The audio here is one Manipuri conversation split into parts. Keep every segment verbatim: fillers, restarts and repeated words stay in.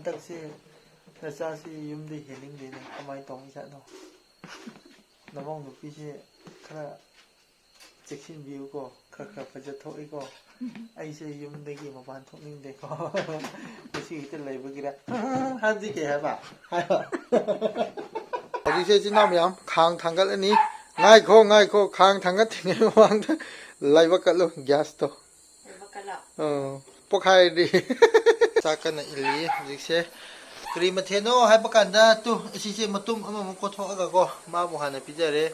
ꯍꯟꯗꯛꯁꯦ ꯅꯆꯥꯁꯤ ꯌꯨꯝꯗ ꯍꯦꯟꯅꯤꯡꯗꯦꯅꯦ, ꯀꯃꯥꯏꯅ ꯇꯧꯔꯤꯖꯥꯠꯅꯣ? ꯅꯃꯧ ꯅꯨꯄꯤꯁꯦ ꯈꯔ ꯆꯦꯛꯁꯤꯟꯕꯤꯌꯨꯀꯣ, ꯈꯔ ꯈꯔ ꯐꯖ ꯊꯣꯛꯏꯀꯣ꯫ ꯑꯩꯁꯦ ꯌꯨꯝꯗꯒꯤ ꯃꯄꯥꯟ ꯊꯣꯛꯅꯤꯡꯗꯦꯀꯣ꯫ ꯉꯁꯤ ꯈꯛꯇ ꯂꯩꯕꯒꯤꯔ? ꯍꯥꯏꯕꯗꯤ ꯀꯩ ꯍꯥꯏꯕ? ꯍꯥꯏꯕ꯫ ꯍꯧꯖꯤꯛꯁꯦ ꯏꯆꯤꯟ ꯏꯅꯥꯎ ꯃꯌꯥꯝ ꯈꯥꯡ ꯊꯥꯡꯒꯠꯂꯅꯤ꯫ ꯉꯥꯏꯈꯣ, ꯉꯥꯏꯈꯣ, ꯈꯥꯡ ꯊꯥꯡꯒꯠꯇ꯭ꯔꯤꯉꯩ ꯃꯃꯥꯡꯗ ꯂꯥꯏꯕꯛ ꯀꯠꯂꯨ, ꯒ꯭ꯌꯥꯁꯇꯣ꯫ ꯑꯥ, ꯄꯣꯛꯈꯥꯏꯔꯗꯤ꯫ ꯆꯥꯛ ꯀꯟꯅ ꯏꯜꯂꯤ ꯍꯧꯖꯤꯛꯁꯦ꯫ ꯀꯔꯤ ꯃꯊꯦꯜꯅꯣ ꯍꯥꯏꯕ ꯀꯥꯟꯗ, ꯇꯨ, ꯑꯁꯤꯁꯦ ꯃꯇꯨꯝ ꯑꯃꯃꯨꯛ ꯀꯣꯊꯣꯛꯑꯒꯀꯣ, ꯃꯥꯕꯨ ꯍꯥꯟꯅ ꯄꯤꯖꯔꯦ꯫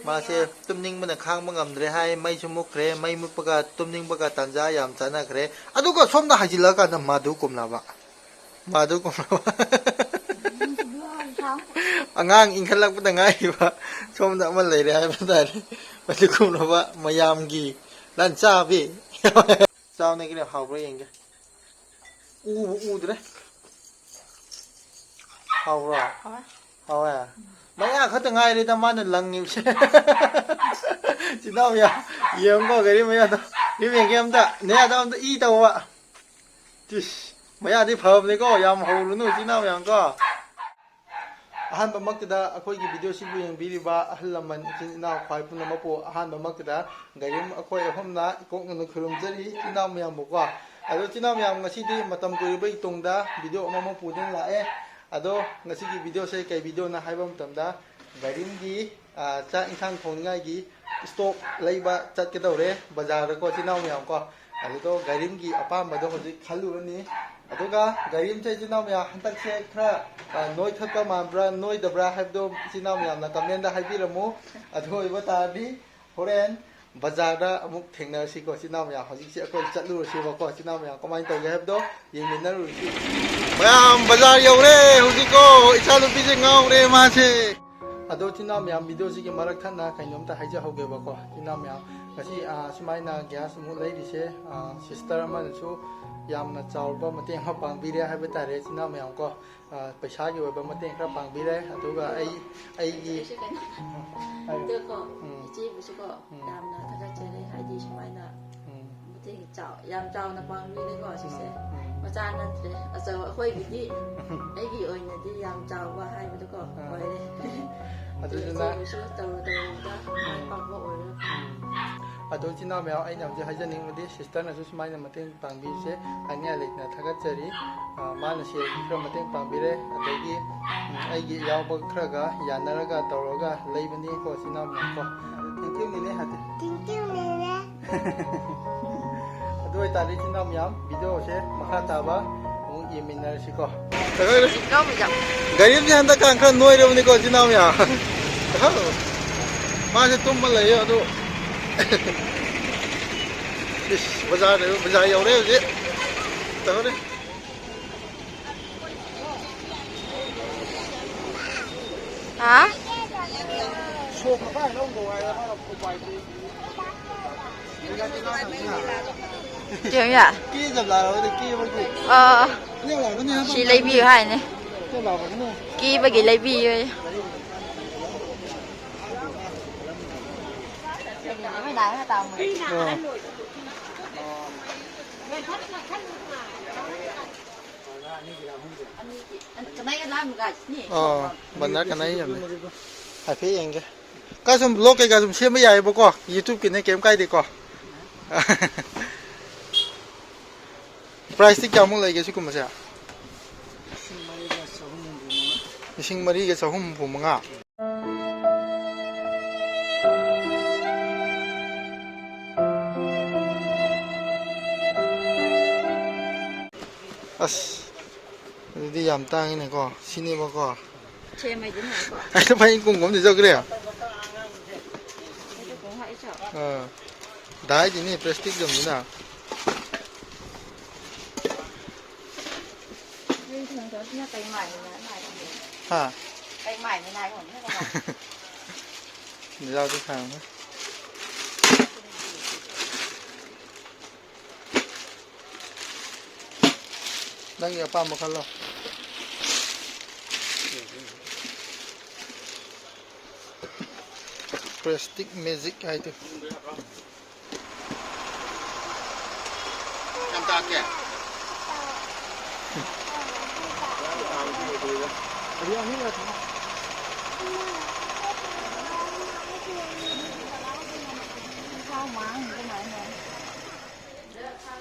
ꯃꯥꯁꯦ ꯇꯨꯝꯅꯤꯡꯕꯅ ꯈꯥꯡꯕ ꯉꯝꯗ꯭ꯔꯦ ꯍꯥꯏ, ꯃꯩꯁꯨ ꯃꯨꯠꯈ꯭ꯔꯦ, ꯃꯩ ꯃꯨꯠꯄꯒ ꯇꯨꯝꯅꯤꯡꯕꯒ ꯇꯥꯟꯖꯥ ꯌꯥꯝ ꯆꯥꯟꯅꯈ꯭ꯔꯦ꯫ ꯑꯗꯨꯒ ꯁꯣꯝꯗ ꯍꯥꯏꯖꯤꯜꯂꯛꯑꯀꯥꯟꯗ ꯃꯥꯗꯨ ꯀꯨꯝꯂꯕ꯫ ꯃꯥꯗꯨ ꯀꯨꯝꯂꯕ꯫ ꯑꯉꯥꯡ ꯏꯟꯈꯠꯂꯛꯄꯗ ꯉꯥꯏꯔꯤꯕ ꯁꯣꯝꯗ ꯑꯃ ꯂꯩꯔꯦ ꯍꯥꯏꯕ ꯇꯥꯔꯦ꯫ ꯃꯗꯨ ꯀꯨꯝꯂꯕ ꯃꯌꯥꯝꯒꯤ ꯂꯟꯆꯥꯕꯤ꯫ ꯆꯥꯎꯅ ꯀꯩꯅꯣ ꯍꯥꯎꯕ꯭ꯔꯥ ꯌꯦꯡꯒꯦ꯫ ꯎꯕꯨ ꯎꯗ꯭ꯔꯦ꯫ ꯍꯥꯎꯕ꯭ꯔꯣ? ꯍꯥꯎꯋꯦ꯫ ꯍꯥꯎꯋꯦ? ꯃꯌꯥ ꯈꯛꯇ ꯉꯥꯏꯔꯦꯗ ꯃꯥꯅ ꯂꯪꯉꯤꯕꯁꯦ꯫ ꯆꯤꯟꯅꯥꯎ ꯃꯌꯥ, ꯌꯦꯡꯉꯨꯀꯣ, ꯒꯥꯔꯤ ꯃꯌꯥꯗꯣ꯫ ꯒꯥꯔꯤ ꯌꯦꯡꯒꯦ ꯑꯝꯇ꯫ ꯅꯌꯥꯗꯣ ꯑꯝꯇ ꯏ ꯇꯧꯕ꯫ ꯇꯤꯁ, ꯃꯌꯥꯗꯤ ꯐꯕꯅꯤꯀꯣ, ꯌꯥꯝ ꯍꯧꯔꯨꯅꯨ, ꯆꯤꯟꯅꯥꯎ ꯃꯌꯥꯝꯀꯣ꯫ ꯑꯍꯥꯟꯕꯃꯛꯇꯗ ꯑꯩꯈꯣꯏꯒꯤ ꯚꯤꯗꯤꯑꯣꯁꯤꯕꯨ ꯌꯦꯡꯕꯤꯔꯤꯕ ꯑꯍꯜ ꯂꯃꯟ, ꯏꯆꯤꯟ ꯏꯅꯥꯎ ꯈ꯭ꯋꯥꯏ ꯄꯨꯝꯅꯃꯛꯄꯨ ꯑꯍꯥꯟꯕꯃꯛꯇꯗ ꯒꯥꯔꯤꯝ ꯑꯩꯈꯣꯏ ꯑꯍꯨꯝꯅ ꯏꯀꯣꯛꯅꯅ ꯈꯨꯔꯨꯝꯖꯔꯤ, ꯏꯆꯤꯟ ꯏꯅꯥꯎ ꯃꯌꯥꯝꯕꯨꯀꯣ꯫ ꯑꯗꯣ ꯏꯆꯤꯟ ꯏꯅꯥꯎ ꯃꯌꯥꯝ, ꯉꯁꯤꯗꯤ ꯃꯇꯝ ꯀꯨꯏꯔꯕꯒꯤ ꯇꯨꯡꯗ ꯚꯤꯗꯤꯑꯣ ꯑꯃꯃꯨꯛ ꯄꯨꯗꯨꯅ ꯂꯥꯛꯑꯦ꯫ ꯑꯗꯣ ꯉꯁꯤꯒꯤ ꯚꯤꯗꯤꯑꯣꯁꯦ ꯀꯩ ꯚꯤꯗꯤꯑꯣꯅ ꯍꯥꯏꯕ ꯃꯇꯝꯗ, ꯒꯥꯔꯤꯝꯒꯤ, ꯑ, ꯆꯥꯛ ꯏꯟꯁꯥꯡ ꯊꯣꯡꯅꯤꯡꯉꯥꯏꯒꯤ ꯏꯁꯇꯣꯞ ꯂꯩꯕ ꯆꯠꯀꯗꯧꯔꯦ ꯕꯖꯥꯔꯗꯀꯣ, ꯏꯆꯤꯟ ꯏꯅꯥꯎ ꯃꯌꯥꯝꯀꯣ꯫ ꯑꯗꯨꯗꯣ ꯒꯥꯔꯤꯝꯒꯤ ꯑꯄꯥꯝꯕꯗꯣ ꯍꯧꯖꯤꯛ ꯈꯜꯂꯨꯔꯅꯤ꯫ ꯑꯗꯨꯒ ꯒꯥꯔꯤꯝꯁꯦ ꯏꯆꯤꯟ ꯏꯅꯥꯎ ꯃꯌꯥꯝ ꯍꯟꯗꯛꯁꯦ ꯈꯔ, ꯑ, ꯅꯣꯏꯈꯠꯄ ꯃꯥꯟꯕ꯭ꯔꯥ ꯅꯣꯏꯗꯕ꯭ꯔꯥ ꯍꯥꯏꯕꯗꯣ ꯏꯆꯤꯟ ꯏꯅꯥꯎ ꯃꯌꯥꯝꯅ ꯀꯃꯦꯟꯗ ꯍꯥꯏꯕꯤꯔꯝꯃꯨ꯫ ꯑꯗꯨ ꯑꯣꯏꯕ ꯇꯥꯔꯗꯤ ꯍꯣꯔꯦꯟ ꯕꯖꯥꯔꯗ ꯑꯃꯨꯛ ꯊꯦꯡꯅꯔꯁꯤꯀꯣ ꯏꯆꯤꯟ ꯏꯅꯥꯎ ꯃꯌꯥꯝ꯫ ꯍꯧꯖꯤꯛꯁꯦ ꯑꯩꯈꯣꯏ ꯆꯠꯂꯨꯔꯁꯦꯕꯀꯣ ꯏꯆꯤꯟ ꯏꯅꯥꯎ ꯃꯌꯥꯝ, ꯀꯃꯥꯏꯅ ꯇꯧꯒꯦ ꯍꯥꯏꯕꯗꯣ ꯌꯦꯡꯃꯤꯟꯅꯔꯨꯔꯁꯤ꯫ ꯃꯌꯥꯝ ꯕꯖꯥꯔ ꯌꯧꯔꯦ ꯍꯧꯖꯤꯛꯀꯣ꯫ ꯏꯆꯥꯅꯨꯄꯤꯁꯦ ꯉꯥꯎꯔꯦ ꯃꯥꯁꯦ꯫ ꯑꯗꯣ ꯏꯆꯤꯟ ꯏꯅꯥꯎ ꯃꯌꯥꯝ, ꯚꯤꯗꯤꯑꯣꯁꯤꯒꯤ ꯃꯔꯛ ꯊꯠꯅ ꯀꯩꯅꯣꯝꯇ ꯍꯥꯏꯖꯍꯧꯒꯦꯕꯀꯣ ꯏꯆꯤꯟ ꯏꯅꯥꯎ ꯃꯌꯥꯝ꯫ ꯉꯁꯤ, ꯑ, ꯁꯨꯃꯥꯏꯅ ꯒ꯭ꯌꯥꯁ ꯑꯃꯨꯛ ꯂꯩꯔꯤꯁꯦ, ꯑ, ꯁꯤꯁꯇꯔ ꯑꯃꯅꯁꯨ ꯌꯥꯝꯅ ꯆꯥꯎꯔꯕ ꯃꯇꯦꯡ ꯑꯃ ꯄꯥꯡꯕꯤꯔꯦ ꯍꯥꯏꯕ ꯇꯥꯔꯦ ꯏꯆꯤꯟ ꯏꯅꯥꯎ ꯃꯌꯥꯝ ꯀꯣ꯫ ꯑ, ꯄꯩꯁꯥꯒꯤ ꯑꯣꯏꯕ ꯃꯇꯦꯡ ꯈꯔ ꯄꯥꯡꯕꯤꯔꯦ꯫ ꯑꯗꯨꯒ ꯑꯩ, ꯑꯩꯒꯤ, ꯑꯩꯁꯨ ꯀꯩꯅꯣ, ꯎꯝ, ꯍꯥꯏꯌꯣ꯫ ꯑꯗꯨꯒꯀꯣ, ꯎꯝ꯫ ꯏꯆꯦꯕꯨꯁꯨꯀꯣ, ꯎꯝ꯫ ꯌꯥꯝꯅ ꯊꯥꯒꯠꯆꯔꯤ꯫ ꯍꯥꯏꯗꯤ ꯁꯨꯃꯥꯏꯅ ꯎꯝ꯫ ꯃꯇꯦꯡ ꯆꯥꯎ-, ꯌꯥꯝ ꯆꯥꯎꯅ ꯄꯥꯡꯕꯤꯔꯦꯀꯣ ꯁꯤꯁꯦ꯫ ꯎꯝ, ꯎꯝ꯫ ꯃꯆꯥ ꯅꯠꯇ꯭ꯔꯦ꯫ ꯑꯆꯧ ꯑꯩꯈꯣꯏꯒꯤꯗꯤ ꯑꯩꯒꯤ ꯑꯣꯏꯅꯗꯤ ꯌꯥꯝ ꯆꯥꯎꯕ ꯍꯥꯏꯕꯗꯨꯀꯣ ꯑꯥ꯫ ꯑꯣꯏꯔꯦ꯫ ꯑꯗꯨꯗꯨꯅ ꯏꯆꯦꯕꯨꯁꯨ ꯇꯧꯔꯨ ꯇꯧꯔꯨꯕꯗ ꯃꯥꯏ ꯄꯥꯛꯄ ꯑꯣꯏꯔꯣ꯫ ꯎꯝ꯫ ꯑꯗꯣ ꯏꯆꯤꯟ ꯏꯅꯥꯎ ꯃꯌꯥꯝ, ꯑꯩꯅ ꯍꯧꯖꯤꯛ ꯍꯥꯏꯖꯅꯤꯡꯕꯗꯤ ꯁꯤꯁꯇꯔꯅꯁꯨ ꯁꯨꯃꯥꯏꯅ ꯃꯇꯦꯡ ꯄꯥꯡꯕꯤꯕꯁꯦ ꯍꯥꯏꯅꯤꯡꯉꯥꯏ ꯂꯩꯇꯅ ꯊꯥꯒꯠꯆꯔꯤ꯫ ꯑꯥ, ꯃꯥꯅ ꯁꯦꯜ ꯈꯔ ꯃꯇꯦꯡ ꯄꯥꯡꯕꯤꯔꯦ, ꯑꯗꯒꯤ, ꯎꯝ, ꯑꯩꯒꯤ ꯌꯥꯎꯕ ꯈꯔꯒ ꯌꯥꯅꯔꯒ ꯇꯧꯔꯒ ꯂꯩꯕꯅꯤꯀꯣ ꯏꯆꯤꯟ ꯏꯅꯥꯎ ꯃꯌꯥꯝ ꯀꯣ꯫ ꯑꯗꯨ thank you ꯅꯦꯅꯦ ꯍꯥꯏꯗꯤ꯫ Thank you ꯅꯦꯅꯦ꯫ ꯑꯗꯨ ꯑꯣꯏꯇꯥꯔꯗꯤ ꯏꯆꯤꯟ ꯏꯅꯥꯎ ꯃꯌꯥꯝ, video ꯁꯦ ꯃꯈꯥ ꯇꯥꯕ ꯑꯃꯨꯛ ꯌꯦꯡꯃꯤꯟꯅꯔꯁꯤꯀꯣ꯫ ꯏꯅꯥꯎ ꯃꯌꯥꯝ꯫ ꯒꯥꯔꯤ ꯑꯃꯁꯦ ꯍꯟꯗꯛꯀꯥꯟ ꯈꯔ ꯅꯣꯏꯔꯕꯅꯤꯀꯣ ꯏꯆꯤꯟ ꯏꯅꯥꯎ ꯃꯌꯥꯝ꯫ ꯃꯥꯁꯦ ꯇꯨꯝꯃ ꯂꯩꯌꯦ ꯑꯗꯨ꯫ ꯏꯁ, ꯕꯖꯥꯔꯗ, ꯕꯖꯥꯔ ꯌꯧꯔꯦ ꯍꯧꯖꯤꯛ꯫ ꯇꯧꯔꯦ꯫ ꯍꯥ? ꯁꯣꯝ ꯃꯈꯥ ꯂꯧꯗꯧ ꯍꯥꯏꯔ ꯃꯥꯅ ꯎꯄꯥꯏ ꯂꯩꯇꯦ꯫ ꯀꯦꯝ ꯌꯥ? ꯀꯦ ꯖꯕ ꯂꯥꯛꯑꯣꯗ, ꯀꯦ ꯃꯣꯏꯒꯤ꯫ ꯑꯥ, ꯅꯦꯛ ꯂꯥꯛꯀꯅꯤ ꯍꯥꯏꯕ ꯁꯤ ꯂꯩꯕꯤꯌꯨ ꯍꯥꯏꯅꯦ꯫ ꯅꯦꯛ ꯂꯥꯛꯀꯅꯤ꯫ ꯀꯦꯕꯒꯤ ꯂꯩꯕꯤꯌꯨ꯫ ꯑꯥ꯫ ꯑꯣ, ꯕꯅꯥ ꯀꯅꯥ ꯌꯦꯡꯉꯦ? ꯍꯥꯏꯐꯦꯠ ꯌꯦꯡꯒꯦ꯫ ꯀ ꯁꯨꯝ vlog ꯀꯩꯀꯥ ꯁꯨꯝ ꯁꯦꯝꯕ ꯌꯥꯏꯌꯦꯕꯀꯣ, YouTube ꯀꯤꯅꯦ, ꯀꯩꯝ ꯀꯥꯏꯗꯦꯀꯣ꯫ Price ꯇꯤ ꯀꯌꯥꯃꯨꯛ ꯂꯩꯒꯦ ꯁꯤꯒꯨꯝꯕꯁꯦ? ꯂꯤꯁꯤꯡ ꯃꯔꯤꯒ ꯆꯍꯨꯝ ꯍꯨꯝꯐꯨ ꯃꯉꯥ꯫ ꯑꯁ, ꯑꯗꯨꯗꯤ ꯌꯥꯝ ꯇꯥꯡꯉꯤꯅꯦꯀꯣ, ꯁꯤꯅꯦꯕꯀꯣ꯫ ꯁꯦꯝꯃꯩꯗꯤ ꯅꯨꯡꯉꯥꯏꯀꯣ꯫ ꯑꯩꯅ ꯐꯩ ꯀꯨꯝ ꯀꯨꯝꯗꯤ ꯆꯠꯈ꯭ꯔꯦ꯫ ꯑꯩꯁꯨ ꯀꯨꯝ ꯍꯥꯏꯁꯨ꯫ ꯑꯥ꯫ ꯗꯥꯏꯗꯤꯅꯦ plastic ꯗꯨꯝꯗꯨꯅ꯫ ꯅꯣꯏ ꯊꯣꯡꯗꯣꯛꯑꯗꯨꯅ ꯀꯩ ꯃꯥꯜꯂꯤꯅꯣ ꯃꯥꯜꯂꯤꯅꯦ꯫ ꯍꯥ? ꯀꯩ ꯃꯥꯜꯂꯤ ꯅꯥꯏ ꯍꯣꯡꯅ ꯀꯩ ꯃꯥꯜꯂꯤ? ꯌꯥꯎꯗꯤ ꯈꯪꯉꯣꯏ꯫ ꯅꯪꯒꯤ ꯑꯄꯥꯝꯕ ꯈꯜꯂꯣ꯫ Plastic magic ꯍꯥꯏꯗꯣ꯫ ꯀꯌꯥꯝ ꯇꯥꯔꯛꯀꯦ?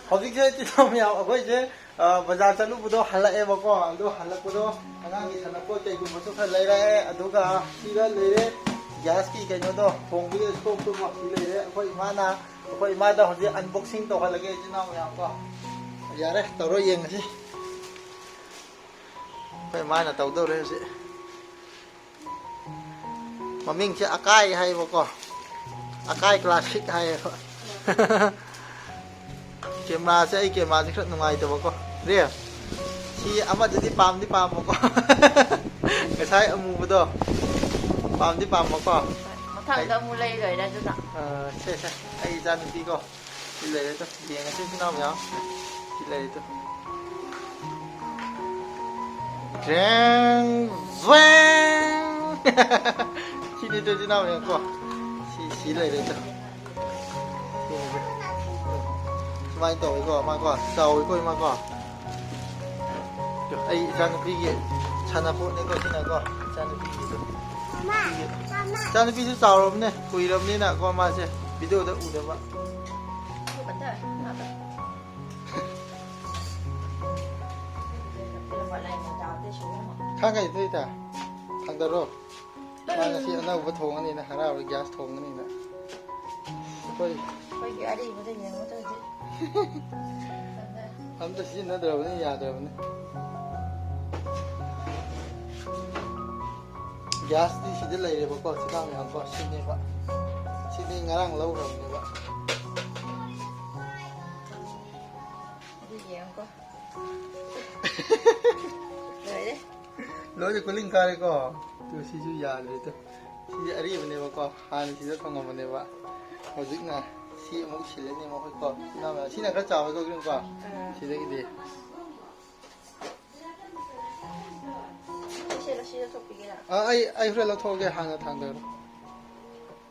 ꯍꯧꯖꯤꯛꯁꯦ ꯇꯤꯊꯝ ꯌꯥꯎ ꯑꯩꯈꯣꯏꯁꯦ, ꯑ, ꯕꯖꯥꯔ ꯆꯠꯂꯨꯕꯗꯣ ꯍꯜꯂꯛꯑꯦꯕꯀꯣ꯫ ꯑꯗꯣ ꯍꯜꯂꯛꯄꯗꯣ ꯑꯉꯥꯡꯒꯤ ꯁꯥꯟꯅꯄꯣꯠ ꯀꯩꯒꯨꯝꯕꯁꯨ ꯈꯔ ꯂꯩꯔꯛꯑꯦ꯫ ꯑꯗꯨꯒ ꯁꯤꯗ ꯂꯩꯔꯦ ꯒ꯭ꯌꯥꯁꯀꯤ ꯀꯩꯅꯣꯗꯣ, ꯊꯣꯡꯕꯒꯤ ꯏꯁꯇꯣꯞꯇꯨꯀꯣ꯫ ꯁꯤ ꯂꯩꯔꯦ꯫ ꯑꯩꯈꯣꯏ ꯏꯃꯥꯅ, ꯑꯩꯈꯣꯏ ꯏꯃꯥꯗ ꯍꯧꯖꯤꯛ ꯑꯟꯕꯣꯛꯁꯤꯡ ꯇꯧꯍꯜꯂꯒꯦ, ꯏꯆꯤꯟ ꯏꯅꯥꯎ ꯃꯌꯥꯝ ꯀꯣ꯫ ꯌꯥꯔꯦ, ꯇꯧꯔꯣ, ꯌꯦꯡꯉꯁꯤ꯫ ꯑꯩꯈꯣꯏ ꯏꯃꯥꯅ ꯇꯧꯗꯧꯔꯦ ꯍꯧꯖꯤꯛ꯫ ꯃꯃꯤꯡꯁꯦ ꯑꯀꯥꯏ ꯍꯥꯏꯌꯦꯕꯀꯣ꯫ ꯑꯀꯥꯏ ꯀ꯭ꯂꯥꯁꯤꯛ ꯍꯥꯏꯌꯦꯕ꯫ ꯀꯦꯃꯦꯔꯥꯁꯦ, ꯑꯩ ꯀꯦꯃꯦꯔꯥꯁꯦ ꯈꯔ ꯅꯨꯡꯉꯥꯏꯇꯕꯀꯣ꯫ ꯔꯦ, ꯁꯤ ꯑꯃꯗꯨꯗꯤ ꯄꯥꯝꯗꯤ ꯄꯥꯝꯕꯀꯣ꯫ ꯉꯁꯥꯏ ꯑꯃꯨꯕꯗꯣ ꯄꯥꯝꯗꯤ ꯄꯥꯝꯕꯀꯣ꯫ ꯃꯊꯪꯗ ꯑꯃꯨꯛ ꯂꯩ ꯂꯣꯏꯔꯦ ꯑꯗꯨꯅ꯫ ꯑ, ꯁꯦ, ꯁꯦ, ꯑꯩ ꯏꯆꯥ ꯅꯨꯄꯤꯀꯣ꯫ ꯁꯤ ꯂꯩꯔꯦ ꯇꯨ꯫ ꯌꯦꯡꯉꯁꯤ ꯏꯆꯤꯟ ꯏꯅꯥꯎ ꯃꯌꯥꯝ꯫ ꯁꯤ ꯂꯩꯔꯦ ꯇꯨ꯫ ꯇ꯭ꯔꯦꯡ! ꯖ꯭ꯋꯦꯡ! ꯁꯤꯅꯤ ꯇꯨ ꯏꯆꯤꯟ ꯏꯅꯥꯎ ꯃꯌꯥꯝ ꯀꯣ꯫ ꯁꯤ, ꯁꯤ ꯂꯩꯔꯦ ꯇꯨ꯫ ꯁꯤꯅꯤ ꯇꯨ꯫ ꯁꯨꯃꯥꯏꯅ ꯇꯧꯋꯤꯀꯣ, ꯃꯥꯀꯣ꯫ ꯆꯥꯎꯋꯤꯀꯣ, ꯏꯃꯥꯀꯣ꯫ ꯇꯨ, ꯑꯩ ꯏꯆꯥꯅꯨꯄꯤꯒꯤ ꯁꯥꯟꯅꯄꯣꯠꯅꯤꯀꯣ, ꯁꯤꯅꯀꯣ꯫ ꯏꯆꯥꯅꯨꯄꯤꯒꯤꯗꯣ꯫ ꯏꯆꯥꯅꯨꯄꯤꯁꯨ ꯆꯥꯎꯔꯕꯅꯦ, ꯀꯨꯏꯔꯕꯅꯤꯅꯀꯣ, ꯃꯥꯁꯦ ꯚꯤꯗꯤꯑꯣꯗ ꯎꯗꯕ꯫ ꯈꯥꯡ ꯀꯩ ꯊꯣꯏ ꯇ? ꯊꯥꯡꯗꯔꯣ꯫ ꯃꯥ ꯉꯁꯤ ꯑꯅꯧꯕ ꯊꯣꯡꯉꯅꯤꯅ ꯍꯔꯥꯎꯔꯦ, ꯒ꯭ꯌꯥꯁ ꯊꯣꯡꯉꯅꯤꯅ꯫ ꯑꯩꯈꯣꯏ ꯑꯩꯈꯣꯏꯒꯤ ꯑꯔꯤꯕꯗ ꯌꯦꯡꯉꯨꯗ꯭ꯔꯗꯤ꯫ ꯑꯝꯇ ꯁꯤꯖꯤꯟꯅꯗ꯭ꯔꯕꯅꯤ, ꯌꯥꯗ꯭ꯔꯕꯅꯤ꯫ ꯒ꯭ꯌꯥꯁꯇꯤ ꯁꯤꯗ ꯂꯩꯔꯦꯕꯀꯣ, ꯆꯤꯟꯖꯥꯛ ꯃꯌꯥꯝꯀꯣ, ꯁꯤꯅꯦꯕ꯫ ꯁꯤꯗꯤ ꯉꯔꯥꯡ ꯂꯧꯈ꯭ꯔꯕꯅꯦꯕ꯫ ꯑꯗꯨ ꯌꯦꯡꯉꯨꯀꯣ꯫ ꯂꯣꯏꯔꯦ꯫ ꯂꯣꯏꯅ ꯀꯣꯂꯤꯡ ꯀꯥꯔꯦꯀꯣ꯫ ꯇꯨ, ꯁꯤꯁꯨ ꯌꯥꯗ꯭ꯔꯦ ꯇꯨ꯫ ꯁꯤꯗꯤ ꯑꯔꯤꯕꯅꯦꯕꯀꯣ꯫ ꯍꯥꯟꯅ ꯁꯤꯗ ꯊꯝꯃꯝꯕꯅꯦꯕ꯫ ꯍꯧꯖꯤꯛꯅ ꯁꯤ ꯑꯃꯨꯛ ꯁꯤꯜꯂꯅꯤ ꯃꯈꯣꯏꯀꯣ꯫ ꯁꯤꯅ, ꯁꯤꯅ ꯈꯔ ꯆꯥꯎꯋꯦꯀꯣ, ꯒ꯭ꯔꯤꯟ ꯀꯣ꯫ ꯑꯥ꯫ ꯁꯤꯗꯒꯤꯗꯤ꯫ ꯁꯤꯁꯦ ꯂꯧꯊꯣꯛꯄꯤꯒꯦꯔꯥ? ꯑꯥ, ꯑꯩ, ꯑꯩ ꯍꯣꯔꯦꯟ ꯂꯧꯊꯣꯛꯑꯒꯦ, ꯍꯥꯟꯅ ꯊꯥꯡꯗꯔꯣ꯫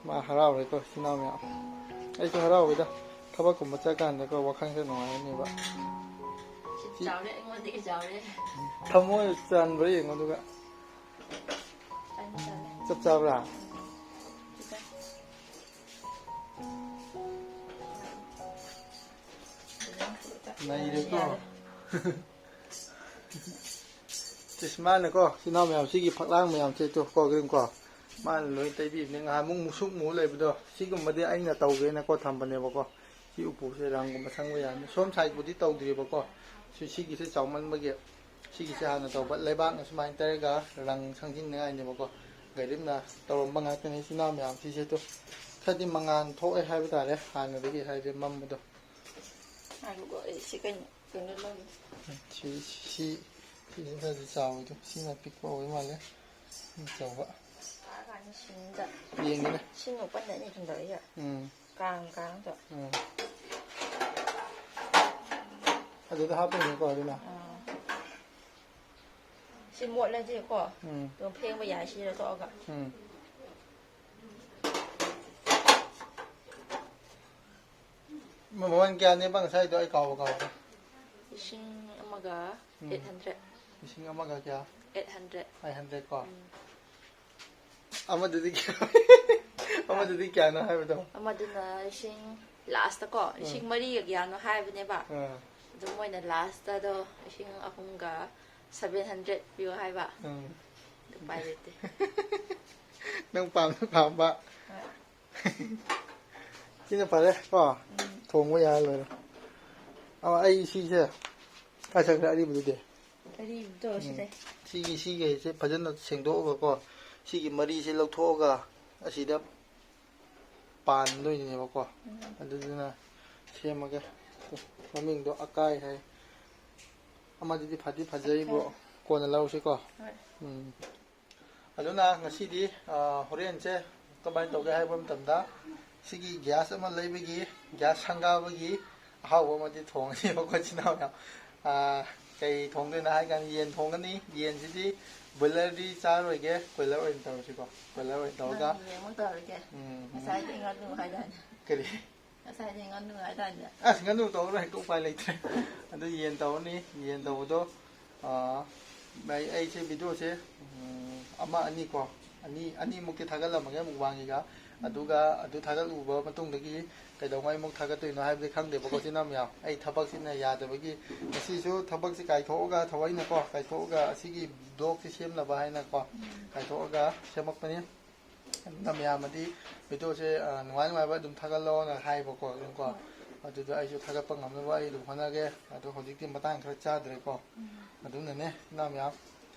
ꯃꯥ ꯍꯔꯥꯎꯔꯦꯀꯣ, ꯏꯆꯤꯟ ꯏꯅꯥꯎ ꯃꯌꯥꯝ꯫ ꯑꯩꯁꯨ ꯍꯔꯥꯎꯋꯦꯗ꯫ ꯊꯕꯛꯀꯨꯝꯕ ꯆꯠꯀꯥꯟꯗꯀꯣ, ꯋꯥꯈꯜꯁꯦ ꯅꯨꯡꯉꯥꯏꯔꯅꯦꯕ꯫ ꯁꯤ ꯆꯥꯎꯔꯦ, ꯑꯩꯉꯣꯟꯗꯒꯤ ꯆꯥꯎꯔꯦ꯫ ꯊꯃꯣꯏ ꯆꯟꯕ꯭ꯔꯥ ꯌꯦꯡꯉꯣ, ꯑꯗꯨꯒ꯫ ꯆꯞ ꯆꯥꯕ꯭ꯔꯥ? ꯅꯩꯔꯦꯀꯣ꯫ ꯁꯤꯁ, ꯃꯥꯅꯀꯣ, ꯏꯆꯤꯟ ꯏꯅꯥꯎ ꯃꯌꯥꯝ, ꯁꯤꯒꯤ ꯐꯛꯂꯥꯡ ꯃꯌꯥꯝꯁꯦ ꯇꯨ ꯀꯣ, ꯒ꯭ꯔꯤꯟ ꯀꯣ, ꯃꯥꯅ ꯂꯣꯏ ꯇꯩꯕꯤꯕꯅꯦ꯫ ꯉꯍꯥꯟꯃꯨꯛ ꯃꯨꯁꯨꯛ ꯃꯨ ꯂꯩꯕꯗꯣ, ꯁꯤꯒꯨꯝꯕꯗꯤ ꯑꯩꯅ ꯇꯧꯒꯦꯅꯀꯣ ꯊꯝꯕꯅꯦꯕꯀꯣ꯫ ꯁꯤ ꯎꯄꯨꯁꯦ ꯔꯪꯒꯨꯝꯕ ꯁꯪꯕ ꯌꯥꯅꯤ꯫ ꯁꯣꯝ ꯁꯥꯏꯠꯄꯨꯗꯤ ꯇꯧꯗ꯭ꯔꯤꯕꯀꯣ꯫ ꯁꯤ, ꯁꯤꯒꯤꯁꯦ ꯆꯥꯎꯃꯟꯕꯒꯤ ꯁꯤꯒꯤꯁꯦ ꯍꯥꯟꯅ ꯇꯧꯕ꯫ ꯂꯩꯕꯥꯛꯅ ꯁꯨꯃꯥꯏꯅ ꯇꯩꯔꯒ ꯔꯪ ꯁꯪꯖꯤꯟꯅꯤꯡꯉꯥꯏꯅꯦꯕꯀꯣ꯫ ꯒꯥꯔꯤꯝꯅ ꯇꯧꯔꯝꯕ ꯉꯥꯛꯇꯅꯤ꯫ ꯏꯆꯤꯟ ꯏꯅꯥꯎ ꯃꯌꯥꯝ ꯁꯤꯁꯦ ꯇꯨ ꯈꯔꯗꯤ ꯃꯉꯥꯜ ꯊꯣꯛꯑꯦ ꯍꯥꯏꯕ ꯇꯥꯔꯦ, ꯍꯥꯟꯅꯗꯒꯤ ꯍꯥꯏꯗꯤ ꯃꯝꯕꯗꯣ꯫ ꯉꯥꯏꯈꯣꯀꯣ, ꯑꯩ ꯁꯤ ꯀꯩꯅꯣ, ꯀꯩꯅꯣ ꯂꯧꯒꯦ꯫ ꯁꯤ, ꯁꯤ, ꯁꯤꯁꯤꯅ ꯈꯔꯗꯤ ꯆꯥꯎꯋꯤꯗꯣ, ꯁꯤꯅ ꯄꯤꯛꯄ ꯑꯣꯏ ꯃꯥꯜꯂꯦ꯫ ꯁꯤꯅ ꯆꯥꯎꯕ꯫ ꯂꯥꯛꯑꯀꯥꯟꯗ ꯁꯤꯡꯗ ꯌꯦꯡꯒꯦꯅꯦ꯫ ꯁꯤꯡ ꯑꯣꯄꯟꯗ ꯑꯅꯤ ꯊꯝꯗꯣꯛꯑꯒ ꯎꯝ꯫ ꯀꯥꯡ, ꯀꯥꯡꯗꯣ꯫ ꯎꯝ꯫ ꯑꯗꯨꯗ ꯍꯥꯞꯄꯅꯤꯀꯣ ꯑꯗꯨꯅ꯫ ꯑꯥ꯫ ꯁꯤ ꯃꯣꯠꯂꯗꯤꯀꯣ, ꯎꯝ꯫ ꯑꯗꯨꯝ ꯐꯦꯡꯕ ꯌꯥꯏ ꯁꯤ ꯂꯧꯊꯣꯛꯑꯒ꯫ ꯎꯝ꯫ ꯃꯃꯜ ꯀꯌꯥꯅꯦꯕ ꯉꯁꯥꯏꯗꯣ? ꯑꯩ ꯀꯥꯎꯕ ꯀꯥꯎꯕ꯫ ꯂꯤꯁꯤꯡ ꯑꯃꯒ ꯎꯝ꯫ Eight hundred. ꯂꯤꯁꯤꯡ ꯑꯃꯒ ꯀꯌꯥ? Eight hundred. ꯑꯩꯠ ꯍꯟꯗ꯭ꯔꯦꯠ ꯀꯣ? ꯎꯝ꯫ ꯑꯃꯗꯨꯗꯤ ꯀꯌꯥ? ꯑꯃꯗꯨꯗꯤ ꯀꯌꯥꯅꯣ ꯍꯥꯏꯕꯗꯣ? ꯑꯃꯗꯨꯅ ꯂꯤꯁꯤꯡ, ꯂꯥꯁꯇꯀꯣ, ꯎꯝ꯫ ꯂꯤꯁꯤꯡ ꯃꯔꯤꯒ ꯀꯌꯥꯅꯣ ꯍꯥꯏꯕꯅꯦꯕ꯫ ꯎꯝ꯫ ꯑꯗꯨ ꯃꯣꯏꯅ ꯂꯥꯁꯇꯗꯣ ꯂꯤꯁꯤꯡ ꯑꯍꯨꯝꯒ ꯁꯚꯦꯟ ꯍꯟꯗ꯭ꯔꯦꯠ ꯄꯤꯌꯣ ꯍꯥꯏꯕ꯫ ꯎꯝ꯫ ꯑꯗꯨ ꯎꯄꯥꯏ ꯂꯩꯇꯦ꯫ ꯅꯪ ꯄꯥꯝꯅ ꯄꯥꯝꯕ꯫ ꯍꯣꯏ꯫ ꯁꯤꯅ ꯐꯔꯦ ꯀꯣ? ꯎꯝ꯫ ꯊꯣꯡꯕ ꯌꯥꯔ ꯂꯣꯏꯔꯦ꯫ ꯑ, ꯑꯩ ꯁꯤꯁꯦ ꯀꯥꯏ ꯆꯠꯈ꯭ꯔꯦ ꯑꯔꯤꯕꯗꯨꯗꯤ? ꯑꯔꯤꯕꯗꯣ ꯎꯝ꯫ ꯁꯤꯗ꯫ ꯁꯤꯒꯤ, ꯁꯤꯒꯤꯁꯦ ꯐꯖꯅ ꯁꯦꯡꯗꯣꯛꯑꯒꯀꯣ, ꯁꯤꯒꯤ ꯃꯔꯤꯁꯦ ꯂꯧꯊꯣꯛꯑꯒ ꯑꯁꯤꯗ ꯄꯥꯟꯗꯣꯏꯅꯦꯕꯀꯣ꯫ ꯎꯝ꯫ ꯑꯗꯨꯗꯨꯅ ꯁꯦꯝꯃꯒꯦ꯫ ꯃꯃꯤꯡꯗꯣ ꯑꯀꯥꯏ ꯍꯥꯏ꯫ ꯑꯃꯗꯨꯗꯤ ꯐꯗꯤ ꯐꯖꯩꯕꯣ꯫ ꯑꯀꯥꯏ꯫ ꯀꯣꯟꯅ ꯂꯧꯔꯁꯤꯀꯣ꯫ ꯍꯣꯏ꯫ ꯎꯝ꯫ ꯑꯗꯨꯅ ꯉꯁꯤꯗꯤ, ꯑ, ꯍꯣꯔꯦꯟꯁꯦ ꯀꯃꯥꯏꯅ ꯇꯧꯒꯦ ꯍꯥꯏꯕ ꯃꯇꯝꯗ, ꯁꯤꯒꯤ ꯒ꯭ꯌꯥꯁ ꯑꯃ ꯂꯩꯕꯒꯤ, ꯒ꯭ꯌꯥꯁ ꯁꯪꯒꯥꯕꯒꯤ ꯑꯍꯥꯎꯕ ꯑꯃꯗꯤ ꯊꯣꯡꯉꯅꯤ ꯑꯩꯈꯣꯏ ꯏꯆꯤꯟ ꯏꯅꯥꯎ ꯃꯌꯥꯝ꯫ ꯑ, ꯀꯩ ꯊꯣꯡꯗꯣꯏꯅꯣ ꯍꯥꯏ ꯀꯥꯟꯗ ꯌꯦꯟ ꯊꯣꯡꯒꯅꯤ꯫ ꯌꯦꯟꯁꯤꯗꯤ ꯕꯣꯏꯂꯔꯗꯤ ꯆꯥꯔꯣꯏꯒꯦ, ꯀꯣꯏꯂꯔ ꯑꯣꯏꯅ ꯇꯧꯔꯁꯤꯀꯣ꯫ ꯀꯣꯏꯂꯔ ꯑꯣꯏꯅ ꯇꯧꯔꯒ ꯅꯪ ꯌꯦꯟ ꯑꯃꯨꯛ ꯇꯧꯔꯒꯦ꯫ ꯎꯝ, ꯎꯝ꯫ ꯉꯁꯥꯏꯗꯤ ꯉꯥꯅꯨ ꯍꯥꯏꯗꯥꯏꯅꯦ? ꯀꯔꯤ? ꯉꯁꯥꯏꯗꯤ ꯉꯥꯅꯨ ꯍꯥꯏꯗꯥꯏꯅꯦ? ꯑꯁ, ꯉꯥꯅꯨ ꯇꯧꯔꯔꯣꯏ, ꯍꯦꯛꯇ ꯎꯄꯥꯏ ꯂꯩꯇ꯭ꯔꯦ꯫ ꯑꯗꯨ ꯌꯦꯟ ꯇꯧꯔꯅꯤ, ꯌꯦꯟ ꯇꯧꯕꯗꯣ, ꯑꯥ, ꯑꯩ, ꯑꯩꯁꯦ ꯚꯤꯗꯤꯑꯣꯁꯦ, ꯎꯝ, ꯑꯃ ꯑꯅꯤꯀꯣ, ꯑꯅꯤ, ꯑꯅꯤꯃꯨꯛꯇꯤ ꯊꯥꯒꯠꯂꯝꯃꯒꯦ ꯃꯨꯛꯕꯥꯡꯒꯤꯒ꯫ ꯑꯗꯨꯒ ꯑꯗꯨ ꯊꯥꯒꯠꯂꯨꯕ ꯃꯇꯨꯡꯗꯒꯤ ꯀꯩꯗꯧꯉꯩ ꯑꯃꯨꯛ ꯊꯥꯒꯠꯇꯣꯏꯅꯣ ꯍꯥꯏꯕꯗꯤ ꯈꯪꯗꯦꯕꯀꯣ, ꯏꯆꯤꯟ ꯏꯅꯥꯎ ꯃꯌꯥꯝ꯫ ꯑꯩ ꯊꯕꯛꯁꯤꯅ ꯌꯥꯗꯕꯒꯤ ꯉꯁꯤꯁꯨ ꯊꯕꯛꯁꯤ ꯀꯥꯏꯊꯣꯛꯑꯒ, ꯊꯑꯣꯏꯅꯀꯣ, ꯀꯥꯏꯊꯣꯛꯑꯒ ꯑꯁꯤꯒꯤ ꯕ꯭ꯂꯣꯛꯁꯤ ꯁꯦꯝꯅꯕ ꯍꯥꯏꯅꯀꯣ, ꯀꯥꯏꯊꯣꯛꯑꯒ ꯁꯦꯝꯃꯛꯄꯅꯤ꯫ ꯑꯗꯨꯅ ꯃꯌꯥꯝꯅꯗꯤ ꯚꯤꯗꯤꯑꯣꯁꯦ, ꯑ, ꯅꯨꯡꯉꯥꯏ ꯅꯨꯡꯉꯥꯏꯕ ꯑꯗꯨꯝ ꯊꯥꯒꯠꯂꯛꯑꯣꯅ ꯍꯥꯏꯕꯀꯣ, ꯑꯗꯨꯝꯀꯣ꯫ ꯍꯣꯏ꯫ ꯑꯗꯨꯗ ꯑꯩꯁꯨ ꯊꯥꯒꯠꯄ ꯉꯝꯅꯕ ꯑꯩ ꯑꯗꯨꯝ ꯍꯣꯠꯅꯒꯦ꯫ ꯑꯗꯣ ꯍꯧꯖꯤꯛꯇꯤ ꯃꯇꯥꯡ ꯈꯔ ꯆꯥꯗ꯭ꯔꯦꯀꯣ꯫ ꯎꯝ꯫ ꯑꯗꯨꯅꯅꯦ, ꯏꯅꯥꯎ ꯃꯌꯥꯝ꯫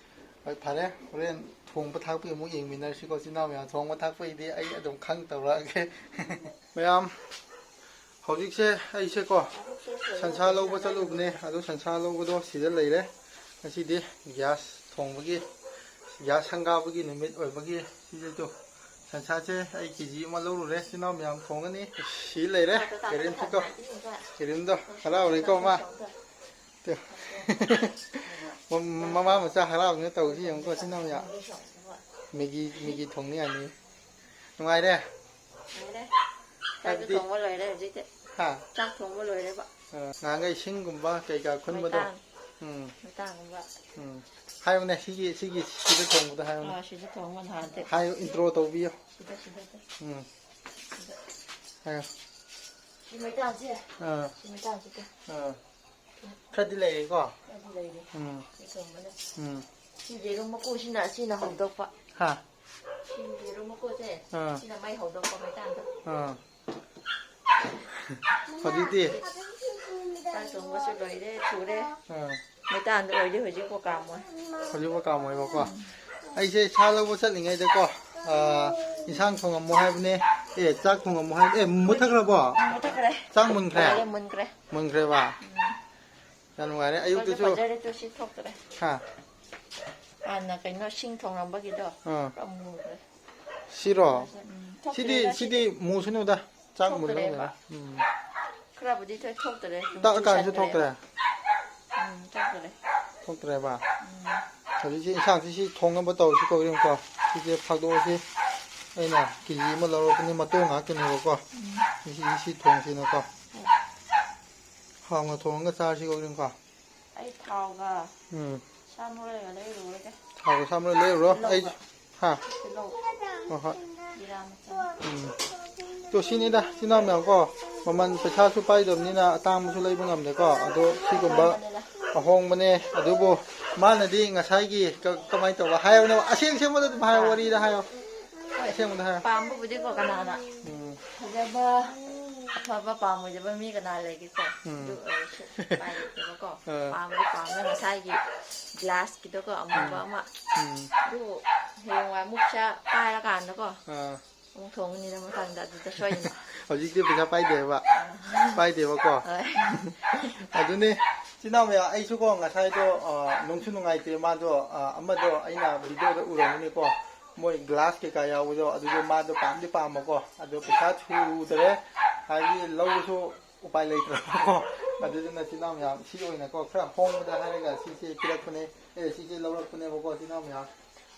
ꯍꯣꯏ, ꯐꯔꯦ꯫ ꯍꯣꯔꯦꯟ ꯊꯣꯡꯕ ꯊꯥꯛꯄꯒꯤ ꯑꯃꯨꯛ ꯌꯦꯡꯃꯤꯟꯅꯔꯁꯤꯀꯣ, ꯏꯆꯤꯟ ꯏꯅꯥꯎ ꯃꯌꯥꯝ꯫ ꯊꯣꯡꯕ ꯊꯥꯛꯄꯒꯤꯗꯤ ꯑꯩ ꯑꯗꯨꯝ ꯈꯪ ꯇꯧꯔꯛꯑꯒꯦ꯫ ꯃꯌꯥꯝ, ꯍꯧꯖꯤꯛꯁꯦ ꯑꯩꯁꯦꯀꯣ, ꯁꯟꯁꯥ ꯂꯧꯕ ꯆꯠꯂꯨꯕꯅꯦ꯫ ꯑꯗꯣ ꯁꯟꯁꯥ ꯂꯧꯕꯗꯣ ꯁꯤꯗ ꯂꯩꯔꯦ꯫ ꯉꯁꯤꯗꯤ ꯒ꯭ꯌꯥꯁ ꯊꯣꯡꯕꯒꯤ, ꯒ꯭ꯌꯥꯁ ꯁꯪꯒꯥꯕꯒꯤ ꯅꯨꯃꯤꯠ ꯑꯣꯏꯕꯒꯤ ꯁꯤꯗꯩꯗꯣ ꯁꯟꯁꯥꯁꯦ ꯑꯩ ꯀꯦ ꯖꯤ ꯑꯃ ꯂꯧꯔꯨꯔꯦ꯫ ꯏꯆꯤꯟ ꯏꯅꯥꯎ ꯃꯌꯥꯝ ꯊꯣꯡꯒꯅꯤ꯫ ꯁꯤ ꯂꯩꯔꯦ꯫ ꯀꯦꯔꯤꯟꯁꯤꯀꯣ꯫ ꯀꯦꯔꯤꯟꯗꯣ ꯍꯔꯥꯎꯔꯦꯀꯣ ꯃꯥ꯫ ꯇꯨ꯫ ꯃ-, ꯃꯃꯥ ꯃꯆꯥ ꯍꯔꯥꯎꯗꯅ ꯇꯧꯔꯤꯁꯤ ꯌꯦꯡꯉꯨꯀꯣ, ꯏꯆꯤꯟ ꯏꯅꯥꯎ ꯃꯌꯥꯝ꯫ ꯃꯦꯒꯤ, ꯃꯦꯒꯤ ꯊꯣꯡꯅꯤ ꯌꯥꯅꯤ꯫ ꯅꯨꯡꯉꯥꯏꯔꯦ? ꯂꯣꯏꯔꯦ꯫ ꯆꯥꯛꯁꯨ ꯍꯥꯏꯕꯗꯤ ꯊꯣꯡꯕ ꯂꯣꯏꯔꯦ ꯍꯧꯖꯤꯛꯇꯤ꯫ ꯍꯥ? ꯆꯥꯛ ꯊꯣꯡꯕ ꯂꯣꯏꯔꯦꯕ꯫ ꯑ, ꯉꯍꯥꯟꯈꯩ ꯏꯁꯤꯡꯒꯨꯝꯕ ꯀꯩꯀꯥ ꯈꯨꯟꯕꯗꯣ꯫ ꯃꯩꯇꯥꯟ꯫ ꯎꯝ꯫ ꯃꯩꯇꯥꯟꯒꯨꯝꯕ꯫ ꯎꯝ꯫ ꯍꯥꯏꯌꯨꯅꯦ, ꯁꯤꯒꯤ, ꯁꯤꯒꯤ, ꯁꯤꯗ ꯊꯣꯡꯕꯗꯣ ꯍꯥꯏꯌꯨꯅꯦ꯫ ꯑ, ꯁꯤꯗ ꯊꯣꯡꯕ ꯅꯍꯥꯟꯗꯤ꯫ ꯍꯥꯏꯌꯨ, intro ꯇꯧꯕꯤꯌꯣ꯫ ꯁꯤꯗ, ꯁꯤꯗ, ꯁꯤꯗ꯫ ꯎꯝ꯫ ꯁꯤꯗ꯫ ꯍꯥꯏꯌꯣ꯫ ꯁꯤ ꯃꯩꯇꯥꯟꯁꯦ꯫ ꯑꯥ꯫ ꯁꯤ ꯃꯩꯇꯥꯟꯁꯦ ꯇꯨ꯫ ꯑꯥ꯫ ꯈꯔꯗꯤ ꯂꯩꯔꯤꯀꯣ? ꯈꯔꯗꯤ ꯂꯩꯔꯤ꯫ ꯎꯝ꯫ ꯁꯤ ꯊꯣꯡꯕꯗ꯫ ꯎꯝ꯫ ꯁꯤ ꯌꯦꯔꯨꯝ ꯃꯀꯨꯁꯤꯅ, ꯁꯤꯅ ꯍꯧꯗꯣꯛꯄ꯫ ꯍꯥ꯫ ꯁꯤ ꯌꯦꯔꯨꯝ ꯃꯀꯨꯁꯦ, ꯑꯥ꯫ ꯁꯤꯅ ꯃꯩ ꯍꯧꯗꯣꯛꯄ ꯃꯩꯇꯥꯟꯗꯣ꯫ ꯑꯥ꯫ ꯍꯧꯖꯤꯛꯇꯤ? ꯆꯥꯛ ꯊꯣꯡꯕꯁꯨ ꯂꯣꯏꯔꯦ, ꯊꯨꯔꯦ꯫ ꯑꯥ꯫ ꯃꯩꯇꯥꯟꯗ ꯑꯣꯏꯔꯗꯤ ꯍꯧꯖꯤꯛꯄꯨ ꯀꯥꯝꯃꯣꯏ꯫ ꯍꯧꯖꯤꯛꯄꯨ ꯀꯥꯝꯃꯣꯏꯕꯀꯣ꯫ ꯎꯝ꯫ ꯑꯩꯁꯦ ꯁꯥ ꯂꯧꯕ ꯆꯠꯂꯤꯉꯩꯗꯀꯣ, ꯑꯥ, ꯏꯟꯁꯥꯡ ꯊꯣꯡꯉꯝꯃꯣ ꯍꯥꯏꯕꯅꯦ꯫ ꯑꯦ, ꯆꯥꯛ ꯊꯣꯡꯉꯝꯃꯣ ꯍꯥꯏꯕꯅꯦ꯫ ꯑꯦ, ꯃꯨꯠꯊꯠꯈ꯭ꯔꯕꯣ? ꯎꯝ, ꯃꯨꯠꯊꯠꯈ꯭ꯔꯦ꯫ ꯆꯥꯛ ꯃꯨꯟꯈ꯭ꯔꯦ? ꯂꯣꯏꯔꯦ, ꯃꯨꯟꯈ꯭ꯔꯦ꯫ ꯃꯨꯟꯈ꯭ꯔꯦꯕ? ꯎꯝ꯫ ꯌꯥꯝ ꯅꯨꯡꯉꯥꯏꯔꯦ꯫ ꯐꯖ-, ꯑꯌꯨꯛꯇꯁꯨ ꯐꯖꯔꯦ, ꯇꯨ ꯁꯤ ꯊꯣꯛꯇ꯭ꯔꯦ꯫ ꯍꯥ? ꯍꯥꯟꯅ ꯀꯩꯅꯣ ꯁꯤꯡ ꯊꯣꯡꯂꯝꯕꯒꯤꯗꯣ ꯑꯥ꯫ ꯄꯨꯔꯥ ꯃꯨꯈ꯭ꯔꯦ꯫ ꯁꯤꯔꯣ? ꯎꯝ, ꯁꯤꯗꯤ, ꯊꯣꯛꯇ꯭ꯔꯦꯗ ꯁꯤꯗꯤ ꯁꯤꯗꯤ꯫ ꯃꯨꯁꯅꯨꯗ꯫ ꯆꯥꯛ ꯊꯣꯛꯇ꯭ꯔꯦꯕ꯫ ꯃꯨꯜꯂꯒ꯫ ꯎꯝ꯫ ꯈꯔꯕꯨꯗꯤ ꯊꯣꯛ-, ꯊꯣꯛꯇ꯭ꯔꯦ꯫ ꯇꯛꯑꯀꯥꯟꯗꯁꯨ ꯆꯨꯁꯟꯈ꯭ꯔꯦꯕ꯫ ꯊꯣꯛꯇ꯭ꯔꯦ? ꯎꯝ, ꯊꯣꯛꯇ꯭ꯔꯦ꯫ ꯊꯣꯛꯇ꯭ꯔꯦꯕ? ꯎꯝ꯫ ꯍꯧꯖꯤꯛꯁꯤ ꯏꯟꯁꯥꯡꯁꯤ ꯁꯤ ꯊꯣꯡꯅꯕ ꯇꯧꯔꯁꯤꯀꯣ, ꯏꯕꯦꯝꯀꯣ꯫ ꯁꯤꯁꯦ ꯐꯥꯛꯗꯣꯛꯑꯁꯤ꯫ ꯑꯩꯅ ꯀꯦ ꯖꯤ ꯑꯃ ꯂꯧꯔꯛꯄꯅꯤ, ꯃꯇꯣꯡ ꯉꯥꯛꯇꯅꯦꯕꯀꯣ꯫ ꯎꯝ꯫ ꯁꯤ, ꯁꯤ ꯊꯣꯡꯁꯤꯅꯀꯣ꯫ ꯍꯣꯏ꯫ ꯍꯥꯎꯅ ꯊꯣꯡꯉꯒ ꯆꯥꯔꯁꯤꯀꯣ, ꯏꯕꯦꯝꯀꯣ꯫ ꯑꯩ ꯊꯥꯎꯒ ꯎꯝ꯫ ꯁꯥ ꯃꯔꯣꯏꯒ ꯂꯩꯔꯨꯔꯒꯦ꯫ ꯊꯥꯎꯒ ꯁꯥ ꯃꯔꯣꯏ ꯂꯩꯔꯨꯔꯣ꯫ ꯑꯩ ꯇꯤꯜꯍꯧꯒ꯫ ꯍꯥ? ꯇꯤꯜꯍꯧ꯫ ꯍꯣꯏ, ꯍꯣꯏ꯫ ꯖꯤꯔꯥ ꯃꯆꯥ꯫ ꯎꯝ꯫ ꯇꯣ, ꯁꯤꯅꯤꯗ, ꯏꯆꯤꯟ ꯏꯅꯥꯎ ꯃꯌꯥꯝ ꯀꯣ, ꯃꯃꯜ ꯄꯩꯁꯥꯁꯨ ꯄꯥꯏꯗꯕꯅꯤꯅ ꯑꯇꯥꯡꯕꯁꯨ ꯂꯩꯕ ꯉꯝꯗꯦꯀꯣ꯫ ꯑꯗꯣ ꯁꯤꯒꯨꯝꯕ ꯑꯍꯣꯡꯕꯅꯦ꯫ ꯑꯗꯨꯕꯨ ꯃꯥꯅꯗꯤ ꯉꯁꯥꯏꯒꯤ ꯀ-, ꯀꯃꯥꯏꯅ ꯇꯧꯕ ꯍꯥꯏꯌꯣꯅꯦ, ꯑꯁꯦꯡ ꯑꯁꯦꯡꯕꯗ ꯑꯗꯨꯝ ꯍꯥꯏꯌꯣ, ꯋꯥꯔꯤꯗ ꯍꯥꯏꯌꯣ꯫ ꯍꯣꯏ꯫ ꯑꯁꯦꯡꯕꯗ ꯍꯥꯏꯌꯣ꯫ ꯄꯥꯝꯕꯕꯨꯗꯤꯀꯣ ꯀꯅꯥꯅ ꯎꯝ꯫ ꯐꯖꯕ, ꯑꯐꯕ ꯄꯥꯝꯃꯣꯏꯗꯕ ꯃꯤ ꯀꯅꯥ ꯂꯩꯒꯦꯀꯣ? ꯎꯝ꯫ ꯑꯗꯨ ꯑꯣꯏꯔꯁꯨ ꯎꯄꯥꯏ ꯂꯩꯇꯦꯕꯀꯣ꯫ ꯑꯥ꯫ ꯄꯥꯝꯕꯗꯤ ꯄꯥꯝꯃꯦ ꯉꯁꯥꯏꯒꯤ ꯒ꯭ꯂꯥꯁꯀꯤꯗꯣꯀꯣ, ꯑꯃꯨꯕ ꯎꯝ꯫ ꯑꯃ꯫ ꯎꯝ꯫ ꯑꯗꯨ ꯍꯌꯦꯡꯋꯥꯏ ꯑꯃꯨꯛ ꯄꯩꯁꯥ ꯄꯥꯏꯔꯀꯥꯟꯗꯀꯣ, ꯑꯥ꯫ ꯑꯃꯨꯛ ꯊꯣꯡꯒꯅꯤꯗ ꯃꯊꯪꯗ ꯑꯗꯨꯗ ꯁꯣꯏꯗꯅ꯫ ꯍꯧꯖꯤꯛꯇꯤ ꯄꯩꯁꯥ ꯄꯥꯏꯗꯦꯕ? ꯑꯥ꯫ ꯄꯥꯏꯗꯦꯕꯀꯣ? ꯍꯣꯏ꯫ ꯑꯗꯨꯅꯦ, ꯏꯆꯤꯟ ꯏꯅꯥꯎ ꯃꯌꯥꯝ, ꯑꯩꯁꯨꯀꯣ ꯉꯁꯥꯏꯗꯣ, ꯑꯥ, ꯅꯨꯡꯁꯨ ꯅꯨꯡꯉꯥꯏꯇꯦ ꯃꯥꯗꯣ, ꯑꯥ, ꯑꯃꯗꯣ ꯑꯩꯅ ꯚꯤꯗꯤꯑꯣꯗ ꯎꯔꯝꯒꯅꯤꯀꯣ, ꯃꯣꯏ ꯒ꯭ꯂꯥꯁ ꯀꯩꯀꯥ ꯌꯥꯎꯕꯗꯣ, ꯑꯗꯨꯗꯣ ꯃꯥꯗꯣ ꯄꯥꯝꯗꯤ ꯄꯥꯝꯕꯀꯣ, ꯑꯗꯣ ꯄꯩꯁꯥ ꯁꯨꯗ꯭ꯔꯦ, ꯍꯥꯏꯗꯤ ꯂꯧꯕꯁꯨ ꯎꯄꯥꯏ ꯂꯩꯇ꯭ꯔꯕꯀꯣ꯫ ꯑꯗꯨꯗꯨꯅ ꯏꯆꯤꯟ ꯏꯅꯥꯎ ꯃꯌꯥꯝ, ꯁꯤ ꯑꯣꯏꯅꯀꯣ ꯈꯔ ꯍꯣꯡꯕꯗ ꯍꯥꯏꯔꯒ ꯁꯤꯁꯦ ꯄꯤꯔꯛꯄꯅꯦ, ꯑꯦ, ꯁꯤꯁꯦ ꯂꯧꯔꯛꯄꯅꯦꯕꯀꯣ ꯏꯆꯤꯟ ꯏꯅꯥꯎ ꯃꯌꯥꯝ꯫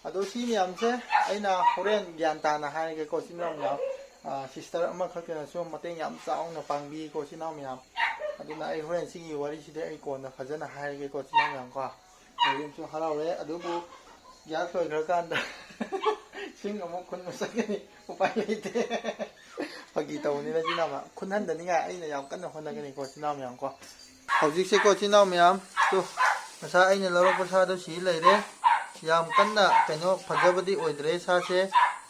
ꯑꯗꯣ ꯁꯤ ꯃꯌꯥꯝꯁꯦ ꯑꯩꯅ ꯍꯣꯔꯦꯟ ꯒ꯭ꯌꯥꯟ ꯇꯥꯅ ꯍꯥꯏꯔꯒꯦꯀꯣ ꯏꯆꯤꯟ ꯏꯅꯥꯎ ꯃꯌꯥꯝ꯫ ꯑꯥ, ꯁꯤꯁꯇꯔ ꯑꯃꯈꯛꯇꯅꯁꯨ ꯃꯇꯦꯡ ꯌꯥꯝ ꯆꯥꯎꯅ ꯄꯥꯡꯕꯤꯀꯣ ꯏꯆꯤꯟ ꯏꯅꯥꯎ ꯃꯌꯥꯝ꯫ ꯑꯗꯨꯅ ꯑꯩ ꯍꯣꯔꯦꯟ ꯁꯤꯒꯤ ꯋꯥꯔꯤꯁꯤꯗꯤ ꯑꯩ ꯀꯣꯟꯅ ꯐꯖꯅ ꯍꯥꯏꯔꯒꯦꯀꯣ ꯏꯆꯤꯟ ꯏꯅꯥꯎ ꯃꯌꯥꯝ ꯀꯣ꯫ ꯃꯔꯤꯝꯁꯨ ꯍꯔꯥꯎꯔꯦ, ꯑꯗꯨꯕꯨ ꯒ꯭ꯌꯥꯁ ꯂꯣꯏꯈ꯭ꯔꯀꯥꯟꯗ ꯁꯤꯡ ꯑꯃꯨꯛ ꯈꯨꯟꯕ ꯆꯠꯀꯅꯤ꯫ ꯎꯄꯥꯏ ꯂꯩꯇꯦ꯫ ꯐꯥꯒꯤ ꯇꯧꯕꯅꯤꯅ ꯏꯆꯤꯟ ꯏꯅꯥꯎ ꯃꯌꯥꯝ, ꯈꯨꯟꯍꯟꯗꯅꯤꯡꯉꯥꯏ ꯑꯩꯅ ꯌꯥꯝ ꯀꯟꯅ ꯍꯣꯠꯅꯒꯅꯤꯀꯣ ꯏꯆꯤꯟ ꯏꯅꯥꯎ ꯃꯌꯥꯝ ꯀꯣ꯫ ꯍꯧꯖꯤꯛꯁꯦꯀꯣ ꯏꯆꯤꯟ ꯏꯅꯥꯎ ꯃꯌꯥꯝ, ꯇꯨ, ꯉꯁꯥꯏ ꯑꯩꯅ ꯂꯧꯔꯛꯄ ꯁꯥꯗꯣ ꯁꯤ ꯂꯩꯔꯦ꯫ ꯌꯥꯝ ꯀꯟꯅ ꯀꯩꯅꯣ ꯐꯖꯕꯗꯤ ꯑꯣꯏꯗ꯭ꯔꯦ ꯁꯥꯁꯦ꯫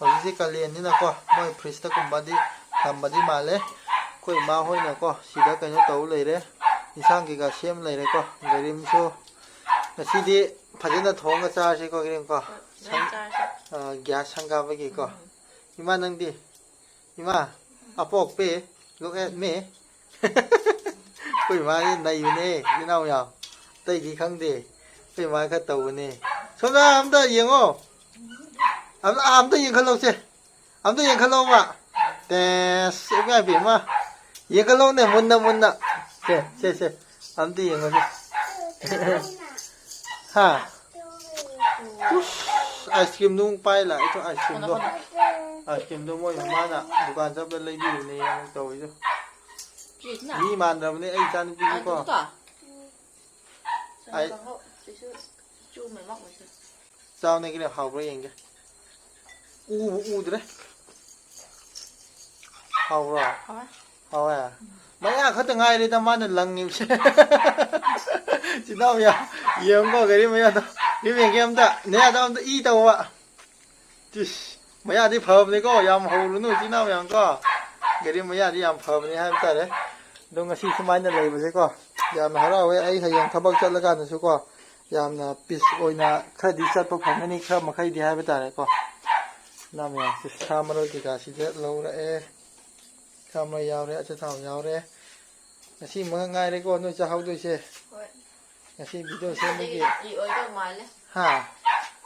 ꯍꯧꯖꯤꯛꯁꯦ ꯀꯥꯂꯦꯟꯅꯤꯅꯀꯣ, ꯃꯣꯏ ꯐ꯭ꯔꯤꯖꯇꯒꯨꯝꯕꯗꯤ ꯊꯝꯕꯗꯤ ꯃꯥꯜꯂꯦ꯫ ꯑꯩꯈꯣꯏ ꯏꯃꯥ ꯍꯣꯏꯅꯀꯣ ꯁꯤꯗ ꯀꯩꯅꯣ ꯇꯧ ꯂꯩꯔꯦ, ꯏꯟꯁꯥꯡ ꯀꯩꯀꯥ ꯁꯦꯝ ꯂꯩꯔꯦꯀꯣ꯫ ꯒꯥꯔꯤꯝꯁꯨ ꯉꯁꯤꯗꯤ ꯐꯖꯅ ꯊꯣꯡꯉ ꯆꯥꯔꯁꯤꯀꯣ, ꯒꯥꯔꯤꯝ ꯀꯣ꯫ ꯐꯖꯅ ꯆꯥꯔꯁꯤ꯫ ꯑ, ꯒ꯭ꯌꯥꯁ ꯁꯪꯒꯥꯕꯒꯤꯀꯣ꯫ ꯎꯝ꯫ ꯏꯃꯥ, ꯅꯪꯗꯤ? ꯏꯃꯥ, ꯑꯄꯣꯛꯄꯤ, look at me꯫ ꯑꯩꯈꯣꯏ ꯏꯃꯥꯒꯤ ꯅꯩꯕꯅꯦ, ꯏꯆꯤꯟ ꯏꯅꯥꯎ ꯌꯥꯝ꯫ ꯑꯇꯩꯗꯤ ꯈꯪꯗꯦ꯫ ꯑꯩꯈꯣꯏ ꯏꯃꯥ ꯈꯔ ꯇꯧꯕꯅꯦ꯫ ꯁꯣꯝꯗ ꯑꯝꯇ ꯌꯦꯡꯉꯣ꯫ ꯑꯝꯇ, ꯑꯝꯇ ꯌꯦꯡꯈꯠꯂꯧꯁꯦ꯫ ꯑꯝꯇ ꯌꯦꯡꯈꯠꯂꯧꯕ꯫ ꯇꯦꯁ, ꯏꯃꯥ ꯏꯕꯦꯝꯃ꯫ ꯌꯦꯡꯈꯠꯂꯧꯅꯦ, ꯃꯨꯟꯅ, ꯃꯨꯟꯅ꯫ ꯁꯦ, ꯁꯦ, ꯁꯦ꯫ ꯑꯝꯇ ꯌꯦꯡꯉꯨꯁꯦ꯫ ꯍꯥ? ꯎꯁ, ꯑꯥꯏꯁ ꯀ꯭ꯔꯤꯝꯗꯣ ꯑꯃꯨꯛ ꯄꯥꯏ ꯂꯥꯛꯑꯦ, ꯇꯨ ꯑꯥꯏꯁ ꯀ꯭ꯔꯤꯝꯗꯣ꯫ ꯑꯥꯏꯁ ꯀ꯭ꯔꯤꯝꯗꯣ ꯃꯣꯏ ꯃꯃꯥꯅ ꯗꯨꯀꯥꯟ ꯆꯠꯄꯗ ꯂꯩꯕꯤꯕꯅꯦ ꯑꯃꯨꯛ ꯇꯧꯔꯤꯗꯣ꯫ ꯃꯤ ꯃꯥꯟꯗ꯭ꯔꯕꯅꯦ ꯑꯩ ꯏꯆꯥꯅꯨꯄꯤꯁꯦꯀꯣ꯫ ꯑꯥꯏ-, ꯆꯥꯎꯅ ꯀꯩꯅꯣ ꯍꯥꯎꯕ꯭ꯔꯥ ꯌꯦꯡꯒꯦ꯫ ꯎꯕꯨ ꯎꯗ꯭ꯔꯦ꯫ ꯍꯥꯎꯕ꯭ꯔꯣ? ꯍꯥꯎꯋꯦ꯫ ꯍꯥꯎꯋꯦ꯫ ꯃꯌꯥ ꯈꯛꯇ ꯉꯥꯏꯔꯦꯗ ꯃꯥꯅ ꯂꯪꯉꯤꯕꯁꯦ꯫ ꯆꯤꯟꯅꯥꯎ ꯌꯥ-, ꯌꯦꯡꯉꯨꯀꯣ, ꯒꯥꯔꯤ ꯃꯌꯥꯗꯣ꯫ ꯌꯨꯝ ꯌꯦꯡꯒꯦ ꯑꯝꯇ꯫ ꯅꯌꯥꯗꯣ ꯑꯝꯇ ꯏ ꯇꯧꯕ꯫ ꯇꯤꯁ, ꯃꯌꯥꯗꯤ ꯐꯕꯅꯤꯀꯣ, ꯌꯥꯝ ꯍꯧꯔꯨꯅꯨ ꯏꯆꯤꯟ ꯏꯅꯥꯎ ꯃꯌꯥꯝ ꯀꯣ꯫ ꯒꯥꯔꯤ ꯃꯌꯥꯗꯤ ꯌꯥꯝ ꯐꯕꯅꯤ ꯍꯥꯏꯕ ꯇꯥꯔꯦ꯫ ꯑꯗꯣ ꯉꯁꯤ ꯁꯨꯃꯥꯏꯅ ꯂꯩꯕꯁꯦꯀꯣ, ꯌꯥꯝꯅ ꯍꯔꯥꯎꯋꯦ꯫ ꯑꯩ ꯍꯌꯦꯡ ꯊꯕꯛ ꯆꯠꯂꯀꯥꯟꯗꯁꯨꯀꯣ, ꯌꯥꯝꯅ ꯄꯤꯁ ꯑꯣꯏꯅ ꯈꯔꯗꯤ ꯆꯠꯄ ꯐꯪꯒꯅꯤ, ꯈꯔ ꯃꯈꯩꯗꯤ ꯍꯥꯏꯕ ꯇꯥꯔꯦꯀꯣ꯫ ꯏꯆꯤꯟ ꯏꯅꯥꯎ ꯃꯌꯥꯝꯁꯦ ꯁꯥ ꯃꯔꯣꯏ ꯀꯩꯀꯥꯁꯤꯗ ꯂꯧꯔꯛꯑꯦ꯫ ꯁꯥ ꯃꯔꯣꯏ ꯌꯥꯎꯔꯦ, ꯑꯆꯥꯊꯥꯎ ꯌꯥꯎꯔꯦ꯫ ꯉꯁꯤ ꯑꯃꯈꯛ ꯉꯥꯏꯔꯦꯀꯣ ꯅꯣꯏ ꯆꯥꯍꯧꯗꯣꯏꯁꯦ꯫ ꯍꯣꯏ꯫ ꯉꯁꯤ ꯚꯤꯗꯤꯑꯣ ꯁꯦꯝꯕꯒꯤ꯫ ꯁꯨꯇꯤ ꯑꯣꯏꯗꯧ ꯃꯥꯜꯂꯦ꯫ ꯍꯥ?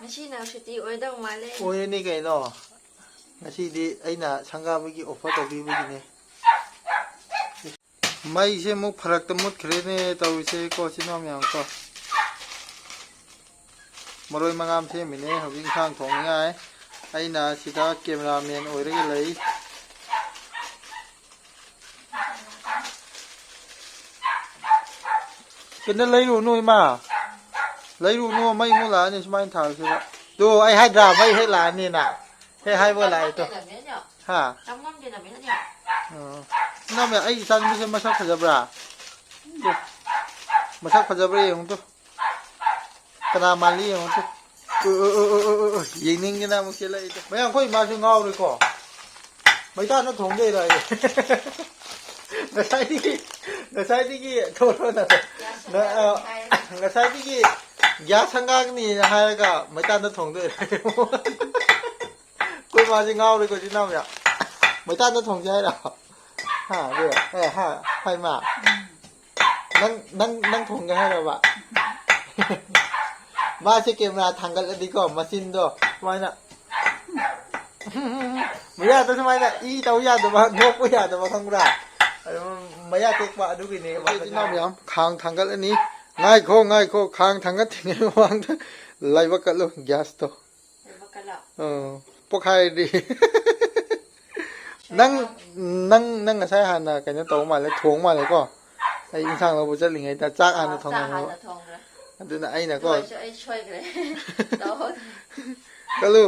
ꯉꯁꯤꯅ ꯁꯨꯇꯤ ꯑꯣꯏꯗꯧ ꯃꯥꯜꯂꯦ꯫ ꯑꯣꯏꯔꯅꯤ ꯀꯩꯅꯣ꯫ ꯉꯁꯤꯗꯤ ꯑꯩꯅ ꯁꯪꯒꯥꯕꯒꯤ ꯑꯣꯐꯔ ꯇꯧꯕꯤꯕꯒꯤꯅꯦ꯫ ꯃꯩꯁꯦ ꯑꯃꯨꯛ ꯐꯔꯛꯇ ꯃꯨꯠꯈ꯭ꯔꯦꯅꯦ ꯇꯧꯔꯤꯁꯦ ꯀꯣ, ꯏꯆꯤꯟ ꯏꯅꯥꯎ ꯃꯌꯥꯝ ꯀꯣ꯫ ꯃꯔꯣꯏ ꯃꯉꯥꯝ ꯁꯦꯝꯃꯤꯅꯦ ꯍꯧꯖꯤꯛ ꯏꯟꯁꯥꯡ ꯊꯣꯡꯅꯤꯡꯉꯥꯏ꯫ ꯑꯩꯅ ꯁꯤꯗ ꯀꯦꯃꯦꯔꯥꯃꯦꯟ ꯑꯣꯏꯔꯒ ꯂꯩ꯫ ꯀꯩꯅꯣ ꯂꯩꯔꯨꯅꯨ ꯏꯃꯥ꯫ ꯂꯩꯔꯨꯅꯨ, ꯃꯩ ꯑꯃꯨꯛ ꯂꯥꯛꯑꯅꯤ ꯁꯨꯃꯥꯏꯅ ꯊꯥꯕꯁꯤꯗ꯫ ꯇꯨ ꯑꯩ ꯍꯥꯏꯗ꯭ꯔꯥ ꯃꯩ ꯍꯦꯛ ꯂꯥꯛꯑꯅꯤꯅ꯫ ꯍꯦꯛ ꯍꯥꯏꯕ ꯂꯥꯛꯑꯦ ꯇꯨ꯫ ꯍꯥ? ꯑꯣ꯫ ꯏꯅꯥꯎꯃ, ꯑꯩ ꯏꯆꯥꯅꯨꯄꯤꯁꯦ ꯃꯁꯛ ꯐꯖꯕ꯭ꯔꯥ? ꯇꯨ꯫ ꯃꯁꯛ ꯐꯖꯕ꯭ꯔꯥ ꯌꯦꯡꯉꯨ ꯇꯨ꯫ ꯀꯅꯥ ꯃꯥꯜꯂꯤ ꯌꯦꯡꯉꯨ ꯇꯨ꯫ ꯎ, ꯎ, ꯎ, ꯎ, ꯎ, ꯎ꯫ ꯌꯦꯡꯅꯤꯡꯗꯅ ꯑꯃꯨꯛ ꯆꯦꯜꯂꯛꯏꯗꯣ꯫ ꯃꯌꯥꯝ ꯑꯩꯈꯣꯏ ꯏꯃꯥꯁꯨ ꯉꯥꯎꯔꯦꯀꯣ꯫ ꯃꯩꯇꯥꯟꯗ ꯊꯣꯡꯗꯣꯏꯔꯣ ꯑꯩ? ꯉꯁꯥꯏꯗꯒꯤ, ꯉꯁꯥꯏꯗꯒꯤ ꯊꯣꯛꯂꯛꯑꯣꯅ꯫ ꯉ-, ꯑ, ꯉꯁꯥꯏꯗꯒꯤ ꯒ꯭ꯌꯥꯁ ꯁꯪꯒꯥꯒꯅꯤꯅ ꯍꯥꯏꯔꯒ ꯃꯩꯇꯥꯟꯗ ꯊꯣꯡꯗꯣꯏꯔꯣ? ꯑꯩꯈꯣꯏ ꯃꯥꯁꯦ ꯉꯥꯎꯔꯦꯀꯣ, ꯏꯆꯤꯟ ꯏꯅꯥꯎ ꯃꯌꯥꯝ꯫ ꯃꯩꯇꯥꯟꯗ ꯊꯣꯡꯁꯦ ꯍꯥꯏꯔꯣ? ꯍꯥ, ꯑꯗꯨ, ꯑꯦ, ꯍꯥ, ꯍꯥꯏ ꯃꯥ꯫ ꯅꯪ, ꯅꯪ, ꯅꯪ ꯊꯣꯡꯒꯦ ꯍꯥꯏꯔꯕ? ꯃꯥꯁꯦ ꯀꯦꯃꯦꯔꯥ ꯊꯥꯡꯒꯠꯂꯗꯤꯀꯣ, ꯃꯆꯤꯟꯗꯣ ꯁꯨꯃꯥꯏꯅ꯫ ꯃꯌꯥꯗ ꯁꯨꯃꯥꯏꯅ ꯏ ꯇꯧ ꯌꯥꯗꯕ, ꯅꯣꯛꯄ ꯌꯥꯗꯕ, ꯈꯪꯕ꯭ꯔꯥ? ꯑꯗꯨꯝ ꯃꯌꯥ ꯇꯦꯛꯄ ꯑꯗꯨꯒꯤꯅꯦ꯫ ꯑꯩꯈꯣꯏ ꯏꯆꯤꯟ ꯏꯅꯥꯎ ꯃꯌꯥꯝ, ꯈꯥꯡ ꯊꯥꯡꯒꯠꯂꯅꯤ꯫ ꯉꯥꯏꯈꯣ, ꯉꯥꯏꯈꯣ, ꯈꯥꯡ ꯊꯥꯡꯒꯠꯇ꯭ꯔꯤꯉꯩ ꯃꯃꯥꯡꯗ ꯂꯥꯏꯕꯛ ꯀꯠꯂꯨ, ꯒ꯭ꯌꯥꯁꯇꯣ꯫ ꯂꯥꯏꯕꯛ ꯀꯠꯂꯣ꯫ ꯑꯥ, ꯄꯣꯛꯈꯥꯏꯔꯗꯤ꯫ ꯅꯪ, ꯅꯪ, ꯅꯪ ꯉꯁꯥꯏ ꯍꯥꯟꯅ ꯀꯩꯅꯣ ꯇꯧꯕ ꯃꯥꯜꯂꯦ, ꯊꯣꯡ ꯃꯥꯜꯂꯦꯀꯣ? ꯑꯩ ꯏꯟꯁꯥꯡ ꯂꯧꯕ ꯆꯠꯂꯤꯉꯩꯗ ꯆꯥꯛ ꯍꯥꯟꯅ ꯑꯥ, ꯆꯥꯛ ꯊꯣꯡꯉꯝꯃꯦꯕ꯫ ꯍꯥꯟꯅ ꯊꯣꯡꯈ꯭ꯔꯦ꯫ ꯑꯗꯨꯅ ꯑꯩꯅꯀꯣ꯫ ꯑꯗꯨ ꯑꯣꯏꯔꯁꯨ ꯑꯩ ꯁꯣꯏꯈ꯭ꯔꯦ꯫ ꯇꯧꯍꯧꯗ꯭ꯔꯦ꯫ ꯀꯜꯂꯨ꯫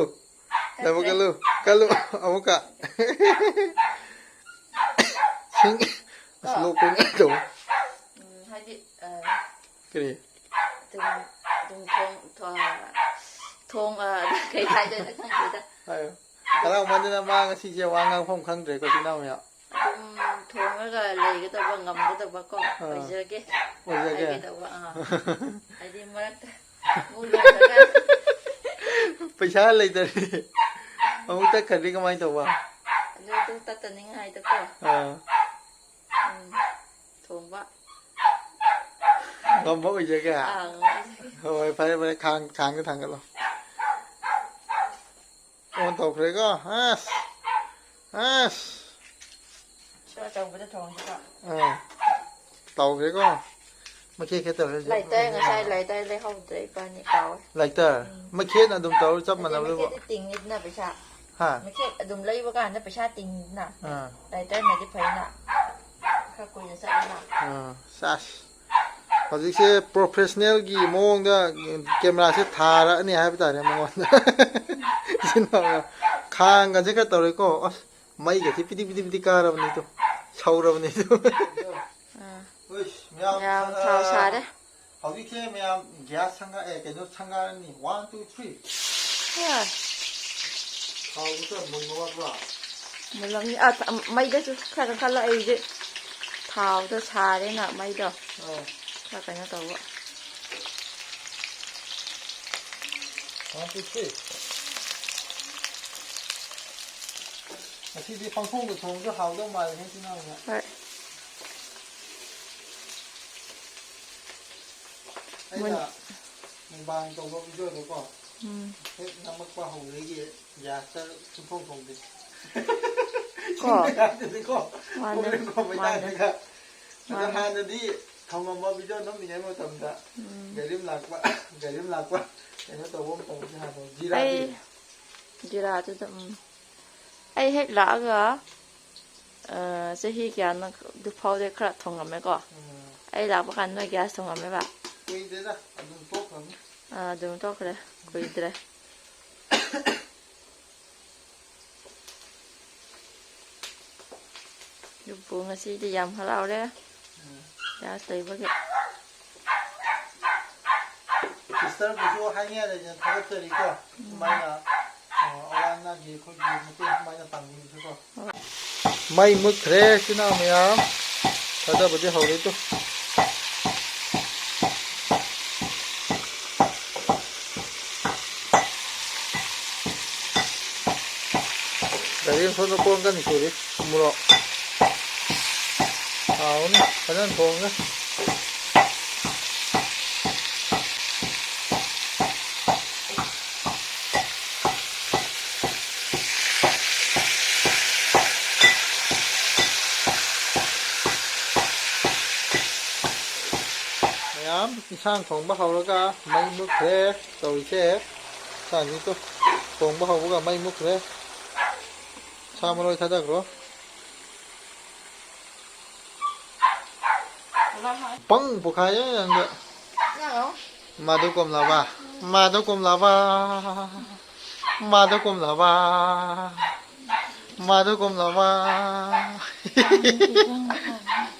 ꯂꯥꯏꯕꯛ ꯀꯜꯂꯨ, ꯀꯜꯂꯨ, ꯑꯃꯨꯛꯀ꯫ ꯁꯤꯡ-, ꯑꯁ, ꯂꯣꯛ ꯀꯨꯝꯒꯦ ꯇꯧꯋꯦ꯫ ꯎꯝ, ꯍꯥꯏꯗꯤ, ꯑ, ꯀꯔꯤ? ꯑꯗꯨꯝ, ꯑꯗꯨꯝ ꯊꯣꯡ, ꯊꯣꯡ, ꯊꯣꯡ, ꯑ, ꯀꯩ ꯍꯥꯏꯗꯣꯏꯅꯣ ꯈꯪꯗꯦꯗ꯫ ꯍꯥꯏꯌꯣ꯫ ꯍꯔꯥꯎꯃꯟꯗꯅ ꯃꯥ ꯉꯁꯤꯁꯦ ꯋꯥ ꯉꯥꯡꯐꯝ ꯈꯪꯗ꯭ꯔꯦꯀꯣ, ꯏꯆꯤꯟ ꯏꯅꯥꯎ ꯃꯌꯥꯝ꯫ ꯑꯗꯨꯝ ꯊꯣꯡꯉꯒ ꯂꯩꯒꯗꯕ, ꯉꯝꯒꯗꯕ ꯀꯣ, ꯑꯥ꯫ ꯑꯣꯏꯖꯒꯦ꯫ ꯑꯣꯏꯖꯒꯦ꯫ ꯍꯥꯏꯒꯦ ꯇꯧꯕ, ꯑꯥ꯫ ꯍꯥꯏꯗꯤ ꯃꯔꯛꯇ ꯑꯃꯨꯛ ꯂꯣꯏꯔꯒ ꯄꯩꯁꯥ ꯂꯩꯇ꯭ꯔꯗꯤ ꯑꯃꯨꯛ ꯇꯠꯈ꯭ꯔꯗꯤ ꯀꯃꯥꯏꯅ ꯇꯧꯕ? ꯑꯗꯨ, ꯑꯗꯨ ꯇꯠꯇꯅꯤꯡꯉꯥꯏꯗꯀꯣ꯫ ꯑꯥ꯫ ꯎꯝ꯫ ꯊꯣꯡꯕ꯫ ꯉꯝꯕ ꯑꯣꯏꯖꯒꯦ? ꯑꯥ, ꯉꯝꯕ ꯑꯣꯏꯖꯒꯦ꯫ ꯍꯣꯏ, ꯐꯔꯦ, ꯐꯔꯦ, ꯈꯥꯡ-, ꯈꯥꯡꯗ ꯊꯥꯡꯒꯠꯂꯣ꯫ ꯑꯣꯟ ꯇꯧꯈ꯭ꯔꯦꯀꯣ꯫ ꯑꯁ! ꯑꯁ! ꯁꯣ ꯑꯆꯧꯕꯗ ꯊꯣꯡꯁꯤꯀꯣ꯫ ꯑꯥ꯫ ꯇꯧꯈ꯭ꯔꯦꯀꯣ꯫ ꯃꯈꯦꯠ ꯈꯦꯠ ꯇꯧꯔꯦ ꯍꯧꯖꯤꯛ꯫ ꯂꯥꯏꯇꯔ, ꯉꯁꯥꯏ ꯂꯥꯏꯇꯔ ꯂꯩꯍꯧꯗ꯭ꯔꯦ ꯏꯕꯥꯅꯤ, ꯀꯥꯎꯋꯦ꯫ ꯂꯥꯏꯇꯔ? ꯎꯝ꯫ ꯃꯈꯦꯠꯅ ꯑꯗꯨꯝ ꯇꯧꯔ ꯆꯞ ꯑꯗꯩ ꯃꯥꯟꯅꯕꯗꯨꯕꯨ꯫ ꯃꯈꯦꯠꯇꯤ ꯇꯤꯡꯉꯤꯗꯅ ꯄꯩꯁꯥ꯫ ꯍꯥ? ꯃꯈꯦꯠ ꯑꯗꯨꯝ ꯂꯩꯕ ꯀꯥꯟꯗ ꯄꯩꯁꯥ ꯇꯤꯡꯉꯤꯗꯅ꯫ ꯑꯥ꯫ ꯂꯥꯏꯇꯔꯅꯗꯤ ꯐꯩꯅ꯫ ꯈꯔ ꯀꯨꯏꯅ ꯆꯠꯂꯤꯅ꯫ ꯑꯥ, ꯁꯥꯁ꯫ ꯍꯧꯖꯤꯛꯁꯦ professionalꯒꯤ ꯃꯑꯣꯡꯗ cameraꯁꯦ ꯊꯥꯔꯛꯑꯅꯤ ꯍꯥꯏꯕ ꯇꯥꯔꯦ ꯃꯉꯣꯟꯗ꯫ ꯏꯆꯤꯟ ꯏꯅꯥꯎ ꯈꯥꯡꯒꯁꯦ ꯈꯔ ꯇꯧꯔꯦꯀꯣ꯫ ꯑꯁ, ꯃꯩꯒꯁꯦ ꯄꯤꯗꯤ ꯄꯤꯗꯤ ꯄꯤꯗꯤ ꯀꯥꯔꯕꯅꯤꯗꯣ꯫ ꯁꯧꯔꯕꯅꯤꯗꯣ꯫ ꯑꯥ꯫ ꯎꯏꯁ, ꯃꯌꯥꯝ ꯃꯌꯥꯝ ꯁꯥ-, ꯊꯥꯎ ꯁꯥꯔꯦ꯫ ꯍꯧꯖꯤꯛꯁꯦ ꯃꯌꯥꯝ gas ꯁꯪꯒꯥ-, ꯑꯦ, ꯀꯩꯅꯣ ꯁꯪꯒꯥꯔꯅꯤ꯫ One, two, three꯫ ꯍꯣꯏ꯫ ꯊꯥꯎꯗꯨ ꯈꯔ ꯃꯨꯟꯕ ꯋꯥꯠꯄ꯭ꯔꯥ? ꯃꯨꯜꯂꯝꯅꯤ꯫ ꯑ, ꯊ-, ꯃꯩꯗꯁꯨ ꯈꯔ ꯀꯟꯈꯠꯂꯣ꯫ ꯑꯩꯁꯦ ꯊꯥꯎꯗꯣ ꯁꯥꯔꯦꯅ ꯃꯩꯗꯣ ꯑꯥ꯫ ꯈꯔ ꯀꯩꯅꯣ ꯇꯧꯕ꯫ One, two, three꯫ ꯉꯁꯤꯗꯤ ꯄꯪꯊꯣꯡꯗ ꯊꯣꯡꯕꯁꯨ ꯍꯥꯎꯗꯧ ꯃꯥꯜꯂꯦ, ꯏꯆꯤꯟ ꯏꯅꯥꯎꯅ꯫ ꯍꯣꯏ꯫ ꯑꯩꯅ ꯃꯨꯟ- mukbang ꯇꯧꯕ videoꯗꯀꯣ, ꯎꯝ꯫ ꯍꯦꯛ ꯅꯝꯃꯛꯄ ꯍꯧꯕꯗꯒꯤ gasꯇ ꯁꯨꯡꯊꯣꯡ ꯊꯣꯡꯗꯦ꯫ ꯀꯣ? ꯁꯤꯡꯗ ꯉꯥꯛꯇꯅꯤꯀꯣ꯫ ꯃꯥꯅꯦ꯫ ꯄꯨꯛꯅꯤꯡ ꯈꯣꯝꯕꯩ ꯃꯥꯅꯦ꯫ ꯇꯥꯏꯞꯇꯒ꯫ ꯑꯗꯣ ꯃꯥꯅꯦ꯫ ꯍꯥꯟꯅꯗꯤ ꯊꯝꯃꯝꯕ video ꯅꯝꯃꯤꯉꯩ ꯃꯇꯝꯗ ꯎꯝ꯫ ꯒꯥꯔꯤ ꯑꯃ ꯂꯥꯛꯄ, ꯒꯥꯔꯤ ꯑꯃ ꯂꯥꯛꯄ, ꯀꯩꯅꯣ ꯇꯧꯕ ꯃꯇꯝꯗ ꯍꯥꯟꯅ ꯖꯤꯔꯥꯗꯤ꯫ ꯑꯩ ꯖꯤꯔꯥꯗꯨꯗ, ꯎꯝ꯫ ꯑꯩ ꯍꯦꯛ ꯂꯥꯛꯑꯒ, ꯑ, ꯆꯍꯤ ꯀꯌꯥꯅꯣ ꯑꯗꯨ ꯐꯥꯎꯗꯤ ꯈꯔ ꯊꯣꯡꯉꯝꯃꯦꯀꯣ꯫ ꯎꯝ꯫ ꯑꯩ ꯂꯥꯛꯄ ꯀꯥꯟꯗ ꯅꯣꯏ gas ꯊꯣꯡꯉꯝꯃꯦꯕ꯫ ꯀꯨꯏꯗꯦꯗ, ꯑꯗꯨꯝ ꯇꯣꯛꯈ꯭ꯔꯕꯅꯤ꯫ ꯑ, ꯑꯗꯨꯝ ꯇꯣꯛꯈ꯭ꯔꯦ꯫ ꯀꯨꯏꯗ꯭ꯔꯦ꯫ ꯌꯨꯝꯕꯨ ꯉꯁꯤꯗꯤ ꯌꯥꯝ ꯍꯔꯥꯎꯔꯦ꯫ ꯎꯝ꯫ ꯒ꯭ꯌꯥꯁ ꯂꯩꯕꯒꯤ꯫ ꯁꯤꯁꯇꯔꯕꯨꯁꯨ ꯍꯥꯏꯅꯤꯡꯉꯥꯏ ꯂꯩꯇꯅ ꯊꯥꯒꯠꯆꯔꯤꯀꯣ꯫ ꯎꯝ꯫ ꯁꯨꯃꯥꯏꯅ, ꯑ, ꯑꯋꯥ ꯑꯅꯥꯒꯤ ꯑꯩꯈꯣꯏꯒꯤ ꯃꯇꯦꯡ ꯁꯨꯃꯥꯏꯅ ꯄꯥꯡꯕꯤꯕꯁꯨꯀꯣ꯫ ꯍꯣꯏ꯫ ꯃꯩ ꯃꯨꯠꯈ꯭ꯔꯦ, ꯏꯆꯤꯟ ꯏꯅꯥꯎ ꯃꯌꯥꯝ꯫ ꯊꯥꯗꯕꯗꯤ ꯍꯧꯔꯦ ꯇꯨ꯫ ꯒꯥꯔꯤ ꯑꯃ ꯁꯣꯝꯗ ꯀꯣꯟ ꯀꯟꯅ ꯁꯨꯔꯤ꯫ ꯃꯣꯔꯣꯛ ꯍꯥꯎꯅꯤ ꯐꯖꯅ ꯊꯣꯡꯉꯦ꯫ ꯃꯌꯥꯝ ꯏꯟꯁꯥꯡ ꯊꯣꯡꯕ ꯍꯧꯔꯒ ꯃꯩ ꯃꯨꯠꯈ꯭ꯔꯦ ꯇꯧꯔꯤꯁꯦ꯫ ꯏꯟꯁꯥꯡꯁꯤ ꯇꯨ ꯊꯣꯡꯕ ꯍꯧꯕꯒ ꯃꯩ ꯃꯨꯠꯈ꯭ꯔꯦ꯫ ꯁꯥ ꯃꯔꯣꯏ ꯊꯥꯗꯈ꯭ꯔꯣ꯫ ꯄꯪ ꯄꯣꯈꯥꯏꯌꯦ ꯅꯪꯗ꯫ ꯃꯥꯗꯨ ꯀꯣꯝꯂꯥꯕ꯫ ꯃꯥꯗꯨ ꯀꯣꯝꯂꯥꯕ꯫ ꯃꯥꯗꯨ ꯀꯣꯝꯂꯥꯕ꯫ ꯃꯥꯗꯨ ꯀꯣꯝꯂꯥꯕ꯫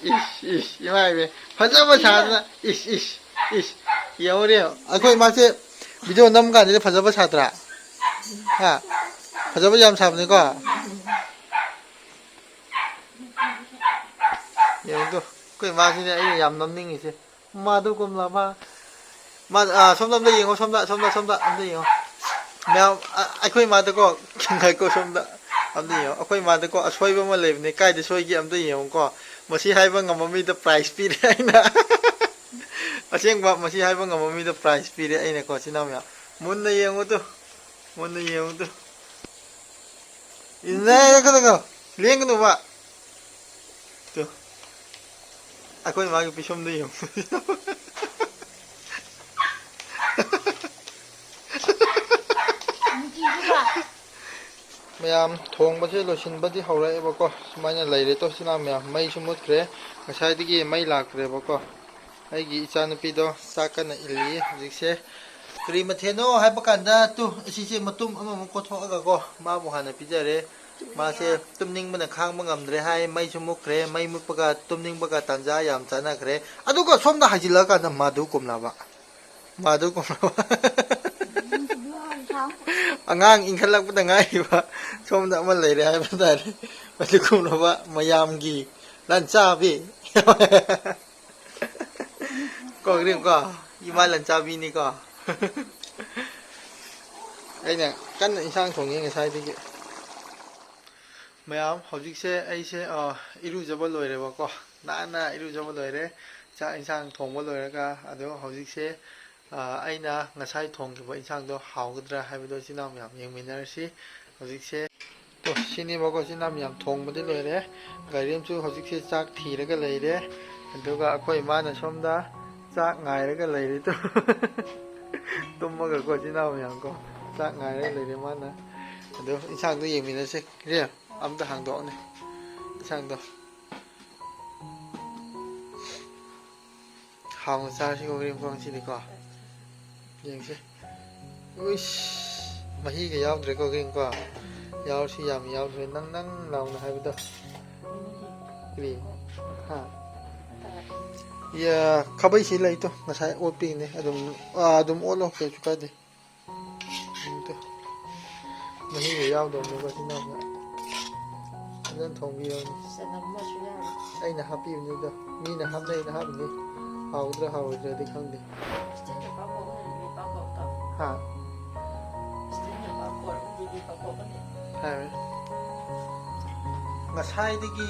ꯏꯁ, ꯏꯁ, ꯏꯃꯥ ꯏꯕꯦ꯫ ꯐꯖꯕ ꯁꯥꯗꯅ꯫ ꯏꯁ, ꯏꯁ, ꯏꯁ꯫ ꯌꯦꯡꯉꯨꯅꯦ꯫ ꯑꯩꯈꯣꯏ ꯃꯥꯁꯦ ꯚꯤꯗꯤꯑꯣ ꯅꯝ ꯀꯥꯟꯁꯤꯗ ꯐꯖꯕ ꯁꯥꯇ꯭ꯔꯥ? ꯍꯥ? ꯐꯖꯕ ꯌꯥꯝ ꯁꯥꯕꯅꯤꯀꯣ꯫ ꯌꯦꯡꯉꯨ ꯇꯨ, ꯑꯩꯈꯣꯏ ꯃꯥꯁꯤꯅꯦ ꯑꯩꯅ ꯌꯥꯝ ꯅꯝꯅꯤꯡꯉꯤꯁꯦ꯫ ꯃꯥꯗꯨ ꯀꯣꯝꯂꯥꯕ꯫ ꯃꯥ, ꯑꯥ, ꯁꯣꯝꯗ ꯑꯝꯇ ꯌꯦꯡꯉꯣ, ꯁꯣꯝꯗ, ꯁꯣꯝꯗ, ꯁꯣꯝꯗ ꯑꯝꯇ ꯌꯦꯡꯉꯣ꯫ ꯃꯌꯥꯝ, ꯑ-, ꯑꯩꯈꯣꯏ ꯃꯥꯗꯀꯣ, ꯉꯥꯏꯈꯣ, ꯁꯣꯝꯗ ꯑꯝꯇ ꯌꯦꯡꯉꯣ꯫ ꯑꯩꯈꯣꯏ ꯃꯥꯗꯀꯣ ꯑꯁꯣꯏꯕ ꯑꯃ ꯂꯩꯕꯅꯦ, ꯀꯥꯏꯗ ꯁꯣꯏꯒꯦ ꯑꯝꯇ ꯌꯦꯡꯉꯨꯀꯣ꯫ ꯃꯁꯤ ꯍꯥꯏꯕ ꯉꯝꯕ ꯃꯤꯗ prize ꯄꯤꯔꯦ ꯑꯩꯅ꯫ ꯑꯁꯦꯡꯕ, ꯃꯁꯤ ꯍꯥꯏꯕ ꯉꯝꯕ ꯃꯤꯗ prize ꯄꯤꯔꯦ ꯑꯩꯅꯀꯣ, ꯏꯆꯤꯟ ꯏꯅꯥꯎ ꯃꯌꯥꯝ꯫ ꯃꯨꯟꯅ ꯌꯦꯡꯉꯨ ꯇꯨ, ꯃꯨꯟꯅ ꯌꯦꯡꯉꯨ ꯇꯨ꯫ ꯏꯟꯅ ꯀꯩꯅꯣ, ꯂꯦꯡꯒꯅꯨꯕ꯫ ꯇꯨ꯫ ꯑꯩꯈꯣꯏ ꯃꯥꯒꯤ ꯄꯤꯁꯨꯝꯗꯨ ꯌꯦꯡꯉꯨ꯫ ꯃꯌꯥꯝ ꯊꯣꯡꯕꯁꯦ ꯂꯣꯏꯁꯤꯟꯕꯗꯤ ꯍꯧꯔꯛꯑꯦꯕꯀꯣ꯫ ꯁꯨꯃꯥꯏꯅ ꯂꯩꯔꯦ ꯇꯣ, ꯏꯆꯤꯟ ꯏꯅꯥꯎ ꯃꯌꯥꯝ꯫ ꯃꯩꯁꯨ ꯃꯨꯠꯈ꯭ꯔꯦ꯫ ꯉꯁꯥꯏꯗꯒꯤ ꯃꯩ ꯂꯥꯛꯇ꯭ꯔꯦꯕꯀꯣ꯫ ꯑꯩꯒꯤ ꯏꯆꯥꯅꯨꯄꯤꯗꯣ ꯆꯥꯛ ꯀꯟꯅ ꯏꯜꯂꯤ ꯍꯧꯖꯤꯛꯁꯦ꯫ ꯀꯔꯤ ꯃꯊꯦꯜꯅꯣ ꯍꯥꯏꯕ ꯀꯥꯟꯗ, ꯇꯨ, ꯑꯁꯤꯁꯦ ꯃꯇꯨꯝ ꯑꯃꯃꯨꯛ ꯀꯣꯊꯣꯛꯑꯒꯀꯣ, ꯃꯥꯕꯨ ꯍꯥꯟꯅ ꯄꯤꯖꯔꯦ꯫ ꯃꯥꯁꯦ ꯇꯨꯝꯅꯤꯡꯕꯅ ꯈꯥꯡꯕ ꯉꯝꯗ꯭ꯔꯦ ꯍꯥꯏ, ꯃꯩꯁꯨ ꯃꯨꯠꯈ꯭ꯔꯦ, ꯃꯩ ꯃꯨꯠꯄꯒ ꯇꯨꯝꯅꯤꯡꯕꯒ ꯇꯥꯟꯖꯥ ꯌꯥꯝ ꯆꯥꯟꯅꯈ꯭ꯔꯦ꯫ ꯑꯗꯨꯒ ꯁꯣꯝꯗ ꯍꯥꯏꯖꯤꯜꯂꯛꯑꯀꯥꯟꯗ ꯃꯥꯗꯨ ꯀꯣꯝꯂꯥꯕ, ꯃꯥꯗꯨ ꯀꯣꯝꯂꯥꯕ꯫ ꯑꯉꯥꯡ ꯏꯟꯈꯠꯂꯛꯄꯗ ꯉꯥꯏꯔꯤꯕ ꯁꯣꯝꯗ ꯑꯃ ꯂꯩꯔꯦ ꯍꯥꯏꯕ ꯇꯥꯔꯦ꯫ ꯃꯗꯨ ꯀꯣꯝꯂꯥꯕ ꯃꯌꯥꯝꯒꯤ ꯂꯟꯆꯥꯕꯤ꯫ ꯀꯣ ꯒ꯭ꯔꯤꯝ ꯀꯣ, ꯏꯃꯥ ꯂꯟꯆꯥꯕꯤꯅꯤꯀꯣ꯫ ꯑꯩꯅ ꯀꯟꯅ ꯏꯟꯁꯥꯡ ꯊꯣꯡꯉꯤ ꯉꯁꯥꯏꯗꯒꯤ꯫ ꯃꯌꯥꯝ, ꯍꯧꯖꯤꯛꯁꯦ ꯑꯩꯁꯦ, ꯑ, ꯏꯔꯨꯖꯕ ꯂꯣꯏꯔꯦꯕꯀꯣ꯫ ꯅꯥꯟꯅ ꯏꯔꯨꯖꯕ ꯂꯣꯏꯔꯦ꯫ ꯆꯥꯛ ꯏꯟꯁꯥꯡ ꯊꯣꯡꯕ ꯂꯣꯏꯔꯒ, ꯑꯗꯣ ꯍꯧꯖꯤꯛꯁꯦ, ꯑ, ꯑꯩꯅ ꯉꯁꯥꯏ ꯊꯣꯡꯈꯤꯕ ꯏꯟꯁꯥꯡꯗꯣ ꯍꯥꯎꯒꯗ꯭ꯔꯥ ꯍꯥꯏꯕꯗꯣ ꯏꯆꯤꯟ ꯏꯅꯥꯎ ꯃꯌꯥꯝ ꯌꯦꯡꯃꯤꯟꯅꯔꯁꯤ꯫ ꯍꯧꯖꯤꯛꯁꯦ, ꯇꯣ, ꯁꯤꯅꯦꯕꯀꯣ, ꯏꯆꯤꯟ ꯏꯅꯥꯎ ꯃꯌꯥꯝ ꯊꯣꯡꯕꯗꯤ ꯂꯣꯏꯔꯦ꯫ ꯒꯥꯏꯔꯦꯝꯁꯨ ꯍꯧꯖꯤꯛꯁꯦ ꯆꯥꯛ ꯊꯤꯔꯒ ꯂꯩꯔꯦ꯫ ꯑꯗꯨꯒ ꯑꯩꯈꯣꯏ ꯏꯃꯥꯅ ꯁꯣꯝꯗ ꯆꯥꯛ ꯉꯥꯏꯔꯒ ꯂꯩꯔꯦ꯫ ꯇꯨ-, ꯇꯨꯝꯃꯒꯀꯣ, ꯏꯆꯤꯟ ꯏꯅꯥꯎ ꯃꯌꯥꯝꯀꯣ, ꯆꯥꯛ ꯉꯥꯏꯔꯒ ꯂꯩꯔꯦ ꯃꯥꯅ꯫ ꯑꯗꯣ ꯏꯟꯁꯥꯡꯗꯣ ꯌꯦꯡꯃꯤꯟꯅꯁꯦ꯫ ꯔꯦ, ꯑꯝꯇ ꯍꯥꯡꯗꯣꯛꯑꯣꯅꯦ ꯏꯟꯁꯥꯡꯗꯣ꯫ ꯍꯥꯎꯅ ꯆꯥꯔꯁꯤꯀꯣ, ꯍꯣꯔꯦꯟꯀꯣ, ꯉꯁꯤꯗꯤꯀꯣ꯫ ꯌꯦꯡꯁꯦ꯫ ꯎꯏꯁ, ꯃꯍꯤꯒ ꯌꯥꯎꯗ꯭ꯔꯦꯀꯣ, ꯍꯣꯔꯦꯟꯀꯣ꯫ ꯌꯥꯎꯔꯁꯨ ꯌꯥꯝ ꯌꯥꯎꯗ꯭ꯔꯦ, ꯅꯪ ꯅꯪ ꯂꯥꯎꯅ ꯍꯥꯏꯕꯗꯣ꯫ ꯀꯔꯤ? ꯍꯥ? ꯌꯥ, ꯈꯥꯕꯩꯁꯤ ꯂꯩꯇꯣ, ꯉꯁꯥꯏ ꯑꯣꯠꯄꯤꯅꯦ꯫ ꯑꯗꯨꯝ, ꯑꯥ, ꯑꯗꯨꯝ ꯑꯣꯠꯂꯣ, ꯀꯩꯁꯨ ꯀꯥꯏꯗꯦ꯫ ꯎꯝ, ꯇꯨ꯫ ꯃꯍꯤꯒ ꯌꯥꯎꯗꯕꯅꯦꯀꯣ, ꯏꯆꯤꯟ ꯏꯅꯥꯎꯁꯦ꯫ ꯐꯖꯅ ꯊꯣꯡꯕꯤꯔꯕꯅꯤ꯫ ꯆꯅꯝ ꯑꯃꯁꯨ ꯌꯥꯎꯔꯤ꯫ ꯑꯩꯅ ꯍꯥꯞꯄꯤꯕꯅꯤꯗꯣ꯫ ꯃꯤꯅ ꯍꯥꯞꯅꯩꯅ ꯍꯥꯞꯄꯤꯅꯤ꯫ ꯍꯥꯎꯒꯗ꯭ꯔꯥ ꯍꯥꯎꯔꯣꯏꯗ꯭ꯔꯗꯤ ꯈꯪꯗꯦ꯫ ꯏꯁꯇꯤꯜꯒꯤ ꯄꯥꯐꯣꯔ ꯑꯣꯏꯔꯗꯤ ꯄꯥꯐꯣꯔ ꯇꯧ꯫ ꯍꯥ? ꯏꯁꯇꯤꯜꯒꯤ ꯄꯥꯐꯣꯔ, ꯎꯇꯤꯒꯤ ꯄꯥꯐꯣꯔ ꯑꯃꯅꯤ꯫ ꯍꯥꯏꯔꯦ꯫ ꯉꯁꯥꯏꯗꯒꯤ,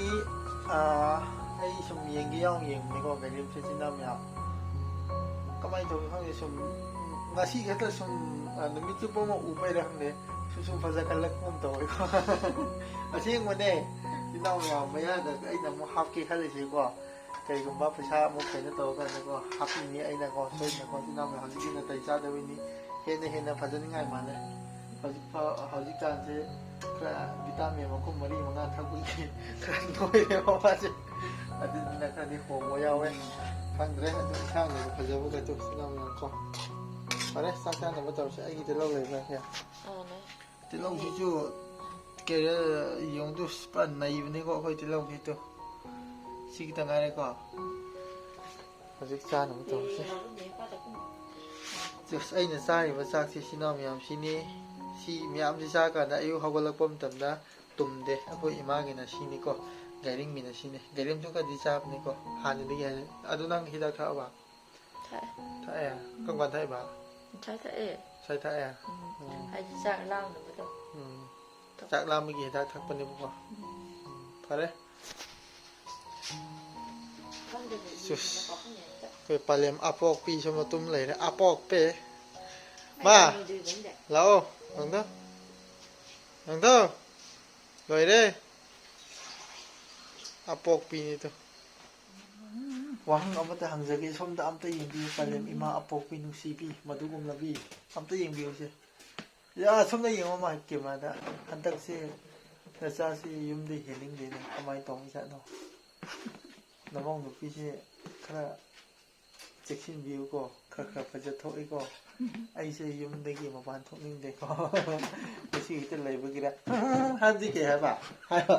ꯑꯥ, ꯑꯩ ꯁꯨꯝ ꯌꯦꯡꯒꯦ ꯌꯥꯎꯅ ꯌꯦꯡꯕꯅꯤꯀꯣ, ꯒꯥꯔꯤ ꯐꯤꯠꯁꯤꯅ ꯃꯌꯥꯝ꯫ ꯀꯃꯥꯏꯅ ꯇꯧꯒꯦ ꯈꯪꯗꯦ, ꯁꯨꯝ ꯉꯁꯤ ꯈꯛꯇ ꯁꯨꯝ, ꯑ, ꯅꯨꯃꯤꯠ ꯆꯨꯞꯄ ꯑꯃ ꯎꯕꯩꯔ ꯈꯪꯗꯦ, ꯁꯨꯝ ꯁꯨꯝ ꯐꯖꯈꯠꯂꯛꯄꯒꯨꯝ ꯇꯧꯋꯦꯀꯣ꯫ ꯑꯁꯦꯡꯕꯅꯦ, ꯏꯅꯥꯎ ꯃꯌꯥꯝ ꯃꯌꯥꯗ ꯑꯩꯅ ꯑꯃꯨꯛ ꯍꯥꯞꯀꯦ ꯈꯜꯂꯤꯁꯦꯀꯣ, ꯀꯩꯒꯨꯝꯕ ꯄꯩꯁꯥ ꯑꯃꯨꯛ ꯀꯩꯅꯣ ꯇꯧꯔꯀꯥꯟꯗꯀꯣ, ꯍꯥꯞꯄꯤꯅꯤ ꯑꯩꯅꯀꯣ, ꯁꯣꯏꯗꯅꯀꯣ, ꯏꯅꯥꯎ ꯃꯌꯥꯝ ꯍꯧꯖꯤꯛꯀꯤ ꯅꯥꯇꯩ ꯆꯥꯗꯕꯩꯅꯤ, ꯍꯦꯟꯅ ꯍꯦꯟꯅ ꯐꯖꯅꯤꯡꯉꯥꯏ ꯃꯥꯜꯂꯦ꯫ ꯍꯧꯖꯤꯛ ꯐꯥꯎ, ꯍꯧꯖꯤꯛꯀꯥꯟꯁꯦ ꯈꯔ ꯚꯤꯇꯥꯃꯤꯟ ꯃꯈꯨꯝ ꯃꯔꯤ ꯃꯉꯥ ꯊꯛꯄꯒꯤ ꯈꯔ ꯅꯣꯏꯔꯦꯕ ꯃꯥꯁꯦ꯫ ꯑꯗꯨꯗꯨꯅ ꯈꯔꯗꯤ ꯍꯣꯡꯕ ꯌꯥꯎꯋꯦ꯫ ꯈꯪꯗ꯭ꯔꯦ, ꯑꯗꯨ ꯏꯟꯁꯥꯡꯗꯨꯁꯨ ꯐꯖꯕꯒ ꯇꯨ ꯏꯅꯥꯎ ꯃꯌꯥꯝ ꯀꯣ꯫ ꯐꯔꯦ, ꯆꯥꯛ ꯆꯥꯅꯕ ꯇꯧꯔꯁꯦ꯫ ꯑꯩꯒꯤ ꯇꯤꯜꯍꯧ ꯂꯩꯕ꯭ꯔꯥ ꯁꯦ? ꯑꯥ, ꯂꯩ꯫ ꯇꯤꯜꯍꯧꯁꯤꯁꯨ ꯀꯦꯔꯦ ꯌꯦꯡꯉꯨꯗꯨ, ꯄꯨꯔꯥ ꯅꯩꯕꯅꯤꯀꯣ ꯑꯩꯈꯣꯏ ꯇꯤꯜꯍꯧꯁꯤꯗꯣ꯫ ꯁꯤ ꯈꯤꯇꯪ ꯉꯥꯏꯔꯦꯀꯣ꯫ ꯍꯧꯖꯤꯛ ꯆꯥꯅꯕ ꯇꯧꯔꯁꯦ꯫ ꯑꯁ, ꯑꯩꯅ ꯆꯥꯔꯤꯕ ꯆꯥꯛꯁꯤ ꯏꯆꯤꯟ ꯏꯅꯥꯎ ꯃꯌꯥꯝꯁꯤꯅꯤ꯫ ꯁꯤ ꯃꯌꯥꯝꯁꯤ ꯆꯥꯔꯀꯥꯟꯗ ꯑꯌꯨꯛ ꯍꯧꯒꯠꯂꯛꯄ ꯃꯇꯝꯗ ꯇꯨꯝꯗꯦ꯫ ꯑꯩꯈꯣꯏ ꯏꯃꯥꯒꯤꯅ ꯁꯤꯅꯤꯀꯣ, ꯒꯥꯏꯔꯤꯡꯕꯤꯅ ꯁꯤꯅꯤ꯫ ꯒꯥꯏꯔꯤꯡꯁꯨ ꯈꯔꯗꯤ ꯆꯥꯕꯅꯤꯀꯣ ꯍꯥꯟꯅꯗꯒꯤ ꯍꯥꯏ-, ꯑꯗꯨ ꯅꯪ ꯍꯤꯗꯥꯛ ꯊꯛꯑꯕ? ꯊꯛꯑꯦ꯫ ꯊꯛꯑꯦ? ꯀꯔꯝ ꯀꯥꯟ ꯊꯛꯏꯕ? ꯉꯁꯥꯏ ꯊꯛꯑꯦ꯫ ꯉꯁꯥꯏ ꯊꯛꯑꯦ? ꯎꯝ꯫ ꯎꯝ꯫ ꯍꯥꯏꯗꯤ ꯆꯥꯛ ꯂꯥꯝꯅꯕꯗꯣ꯫ ꯎꯝ꯫ ꯆꯥꯛ ꯂꯥꯝꯕꯒꯤ ꯍꯤꯗꯥꯛ ꯊꯛꯄꯅꯦꯕꯀꯣ꯫ ꯎꯝ꯫ ꯎꯝ, ꯐꯔꯦ꯫ ꯈꯪꯗꯦ, ꯆꯨꯁ꯫ ꯃꯤꯅ ꯄꯥꯈꯪ ꯌꯥꯏꯗ꯫ ꯑꯩꯈꯣꯏ ꯄꯂꯦꯝ ꯑꯄꯣꯛꯄꯤ ꯁꯣꯝꯗ ꯇꯨꯝ ꯂꯩꯔꯦ꯫ ꯑꯄꯣꯛꯄꯤ꯫ ꯃꯥ, ꯑꯩ ꯂꯣꯏꯗ꯭ꯔꯤꯕꯅꯤꯗ꯫ ꯂꯥꯛꯑꯣ, ꯅꯪꯗꯣ꯫ ꯅꯪꯗꯣ꯫ ꯂꯣꯏꯔꯦ꯫ ꯑꯄꯣꯛꯄꯤꯅꯤꯗꯣ꯫ ꯋꯥꯍꯪ ꯑꯃꯇ ꯍꯪꯖꯒꯦ, ꯁꯣꯝꯗ ꯑꯝꯇ ꯌꯦꯡꯕꯤꯌꯨ, ꯄꯂꯦꯝ ꯏꯃꯥ ꯑꯄꯣꯛꯄꯤ ꯅꯨꯡꯁꯤꯕꯤ, ꯃꯗꯨꯒꯨꯝꯂꯕꯤ꯫ ꯑꯝꯇ ꯌꯦꯡꯕꯤꯌꯨꯁꯦ꯫ ꯌꯥ, ꯁꯣꯝꯗ ꯌꯦꯡꯉꯣ ꯃꯥ ꯀꯦꯃꯦꯔꯥꯗ꯫ ꯍꯟꯗꯛꯁꯦ ꯅꯆꯥꯁꯤ ꯌꯨꯝꯗ ꯍꯦꯟꯅꯤꯡꯗꯦꯅꯦ, ꯀꯃꯥꯏꯅ ꯇꯧꯔꯤꯖꯥꯠꯅꯣ? ꯅꯃꯧ ꯅꯨꯄꯤꯁꯦ ꯈꯔ ꯆꯦꯛꯁꯤꯟꯕꯤꯌꯨꯀꯣ, ꯈꯔ ꯈꯔ ꯐꯖꯊꯣꯛꯏꯀꯣ꯫ ꯑꯩꯁꯦ ꯌꯨꯝꯗꯒꯤ ꯃꯄꯥꯟ ꯊꯣꯛꯅꯤꯡꯗꯦꯀꯣ꯫ ꯉꯁꯤ ꯈꯛꯇ ꯂꯩꯕꯒꯤꯔ? ꯍꯥꯏꯕꯗꯤ ꯀꯩ ꯍꯥꯏꯕ? ꯍꯥꯏꯕ꯫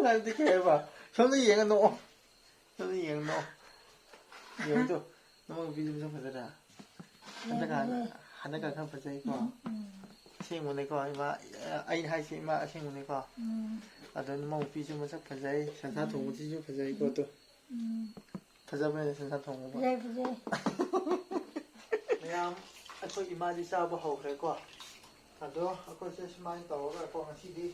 ꯍꯥꯏꯕꯗꯤ ꯀꯩ ꯍꯥꯏꯕ? ꯁꯣꯝꯗ ꯌꯦꯡꯉ ꯅꯣꯛꯑꯣ꯫ ꯁꯣꯝꯗ ꯌꯦꯡꯉ ꯅꯣꯛꯑꯣ꯫ ꯌꯦꯡꯉꯨ ꯇꯨ꯫ ꯅꯃꯧ ꯅꯨꯄꯤꯗꯨ ꯃꯁꯛ ꯐꯖꯗ꯭ꯔꯥ? ꯍꯟꯗꯛꯀ, ꯌꯥꯝꯅ ꯍꯟꯗꯛꯀ ꯈꯔ ꯐꯖꯩꯀꯣ? ꯎꯝ, ꯎꯝ꯫ ꯑꯁꯦꯡꯕꯅꯦꯀꯣ, ꯏꯃꯥ, ꯑꯩꯅ ꯍꯥꯏꯁꯦ ꯏꯃꯥ ꯑꯁꯦꯡꯕꯅꯦꯀꯣ? ꯎꯝ꯫ ꯑꯗꯣ ꯅꯃꯧ ꯅꯨꯄꯤꯁꯨ ꯃꯁꯛ ꯐꯖꯩ, ꯁꯟꯁꯥ ꯎꯝ꯫ ꯊꯣꯡꯕꯁꯤꯁꯨ ꯐꯖꯩꯀꯣ, ꯎꯝ꯫ ꯇꯨ꯫ ꯎꯝ꯫ ꯐꯖꯕꯅꯦ ꯁꯟꯁꯥ ꯊꯣꯡꯕꯕꯨ꯫ ꯐꯖꯩ, ꯐꯖꯩ꯫ ꯃꯌꯥꯝ, ꯑꯩꯈꯣꯏ ꯏꯃꯥꯗꯤ ꯆꯥꯕ ꯍꯧꯈ꯭ꯔꯦꯀꯣ꯫ ꯑꯗꯣ ꯑꯩꯈꯣꯏꯁꯦ ꯁꯨꯃꯥꯏꯅ ꯇꯧꯔꯒꯀꯣ, ꯉꯁꯤꯗꯤ,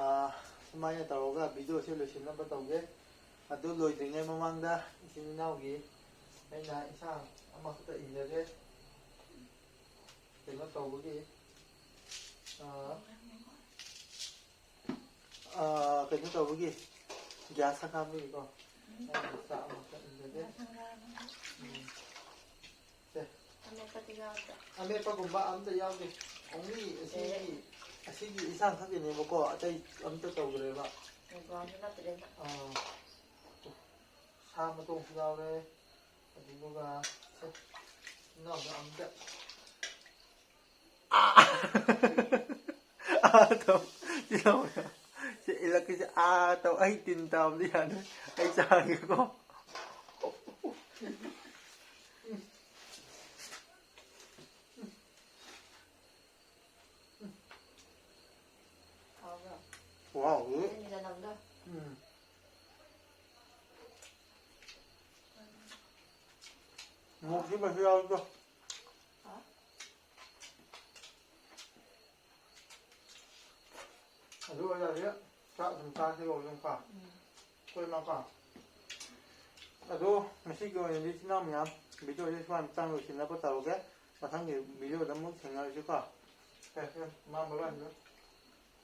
ꯑꯥ, ꯁꯨꯃꯥꯏꯅ ꯇꯧꯔꯒ video ꯁꯦ ꯂꯣꯏꯁꯤꯟꯅꯕ ꯇꯧꯒꯦ꯫ ꯑꯗꯨ ꯂꯣꯏꯗ꯭ꯔꯤꯉꯩ ꯃꯃꯥꯡꯗ ꯏꯆꯤꯟ ꯏꯅꯥꯎꯒꯤ ꯑꯩꯅ ꯏꯟꯁꯥꯡ ꯑꯃꯈꯛꯇ ꯏꯟꯖꯒꯦ꯫ ꯀꯩꯅꯣ ꯇꯧꯕꯒꯤ, ꯑꯥ, ꯑꯥ, ꯀꯩꯅꯣ ꯇꯧꯕꯒꯤ, gas ꯁꯪꯒꯥꯕꯒꯤꯀꯣ꯫ ꯑꯩꯅ ꯆꯥꯛ ꯑꯃꯈꯛ ꯏꯟꯖꯒꯦ꯫ ꯎꯝ꯫ ꯁꯦ꯫ ꯑꯃꯦꯠꯄꯗꯤ ꯌꯥꯎꯗ꯭ꯔꯦ꯫ ꯑꯃꯦꯠꯄꯒꯨꯝꯕ ꯑꯝꯇ ꯌꯥꯎꯗꯦ꯫ Only ꯑꯁꯤꯒꯤ, ꯑꯦ꯫ ꯑꯁꯤꯒꯤ ꯏꯟꯁꯥꯡ ꯈꯛꯀꯤꯅꯦꯕꯀꯣ, ꯑꯇꯩ ꯑꯝꯇ ꯇꯧꯗ꯭ꯔꯦꯕ꯫ ꯃꯦꯒ꯭ꯔꯣꯟꯁꯨ ꯅꯠꯇ꯭ꯔꯦꯕ꯫ ꯑꯥ꯫ ꯁꯥ ꯃꯇꯣꯡꯁꯨ ꯌꯥꯎꯔꯦ꯫ ꯑꯗꯨꯗꯨꯒ ꯁꯦ, ꯏꯅꯥꯎꯗ ꯑꯝꯇ ꯑꯥ! ꯑꯥ ꯇꯧ꯫ ꯁꯤ ꯇꯧ꯫ ꯁꯤ ꯏꯜꯂꯛꯀꯤꯁꯦ ꯑꯥ ꯇꯧ꯫ ꯑꯩ ꯇꯤꯟ ꯇꯥꯕꯗꯤ ꯌꯥꯗ꯭ꯔꯦ꯫ ꯑꯩ ꯆꯥꯒꯦꯀꯣ꯫ ꯍꯥꯎꯕ꯭ꯔꯣ? ꯈꯨꯍꯥꯎꯗꯤ꯫ ꯅꯪꯒꯤ ꯆꯅꯝꯗꯣ꯫ ꯎꯝ꯫ ꯃꯣꯔꯣꯛꯁꯤ ꯀꯩꯁꯨ ꯌꯥꯎꯗꯦ꯫ ꯍꯥ? ꯑꯗꯨ ꯑꯣꯏꯇꯥꯔꯗꯤ ꯆꯥꯛ ꯑꯗꯨꯝ ꯆꯥꯁꯤꯀꯣ ꯑꯗꯨꯝ ꯀꯣ꯫ ꯎꯝ꯫ ꯑꯩꯈꯣꯏ ꯏꯃꯥꯀꯣ꯫ ꯑꯗꯣ ꯉꯁꯤꯒꯤ ꯑꯣꯏꯅꯗꯤ ꯏꯆꯤꯟ ꯏꯅꯥꯎ ꯃꯌꯥꯝ video ꯁꯦ ꯁ꯭ꯋꯥꯏ ꯃꯇꯥꯡ ꯂꯣꯏꯁꯤꯟꯅꯕ ꯇꯧꯔꯒꯦ꯫ ꯃꯊꯪꯒꯤ video ꯗ ꯑꯃꯨꯛ ꯊꯦꯡꯅꯔꯁꯤꯀꯣ꯫ ꯁꯦ, ꯁꯦ, ꯃꯥ bye bye ꯍꯥꯏꯔꯣ꯫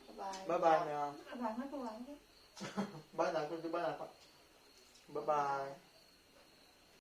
Bye bye bye꯫ Bye bye ꯃꯌꯥꯝ꯫ Bye bye ꯉꯥꯏꯈꯣ, ꯉꯥꯏꯈꯣ꯫ Bye ꯉꯥꯏꯈꯣ, bye ꯉꯥꯏꯈꯣ꯫ Bye bye꯫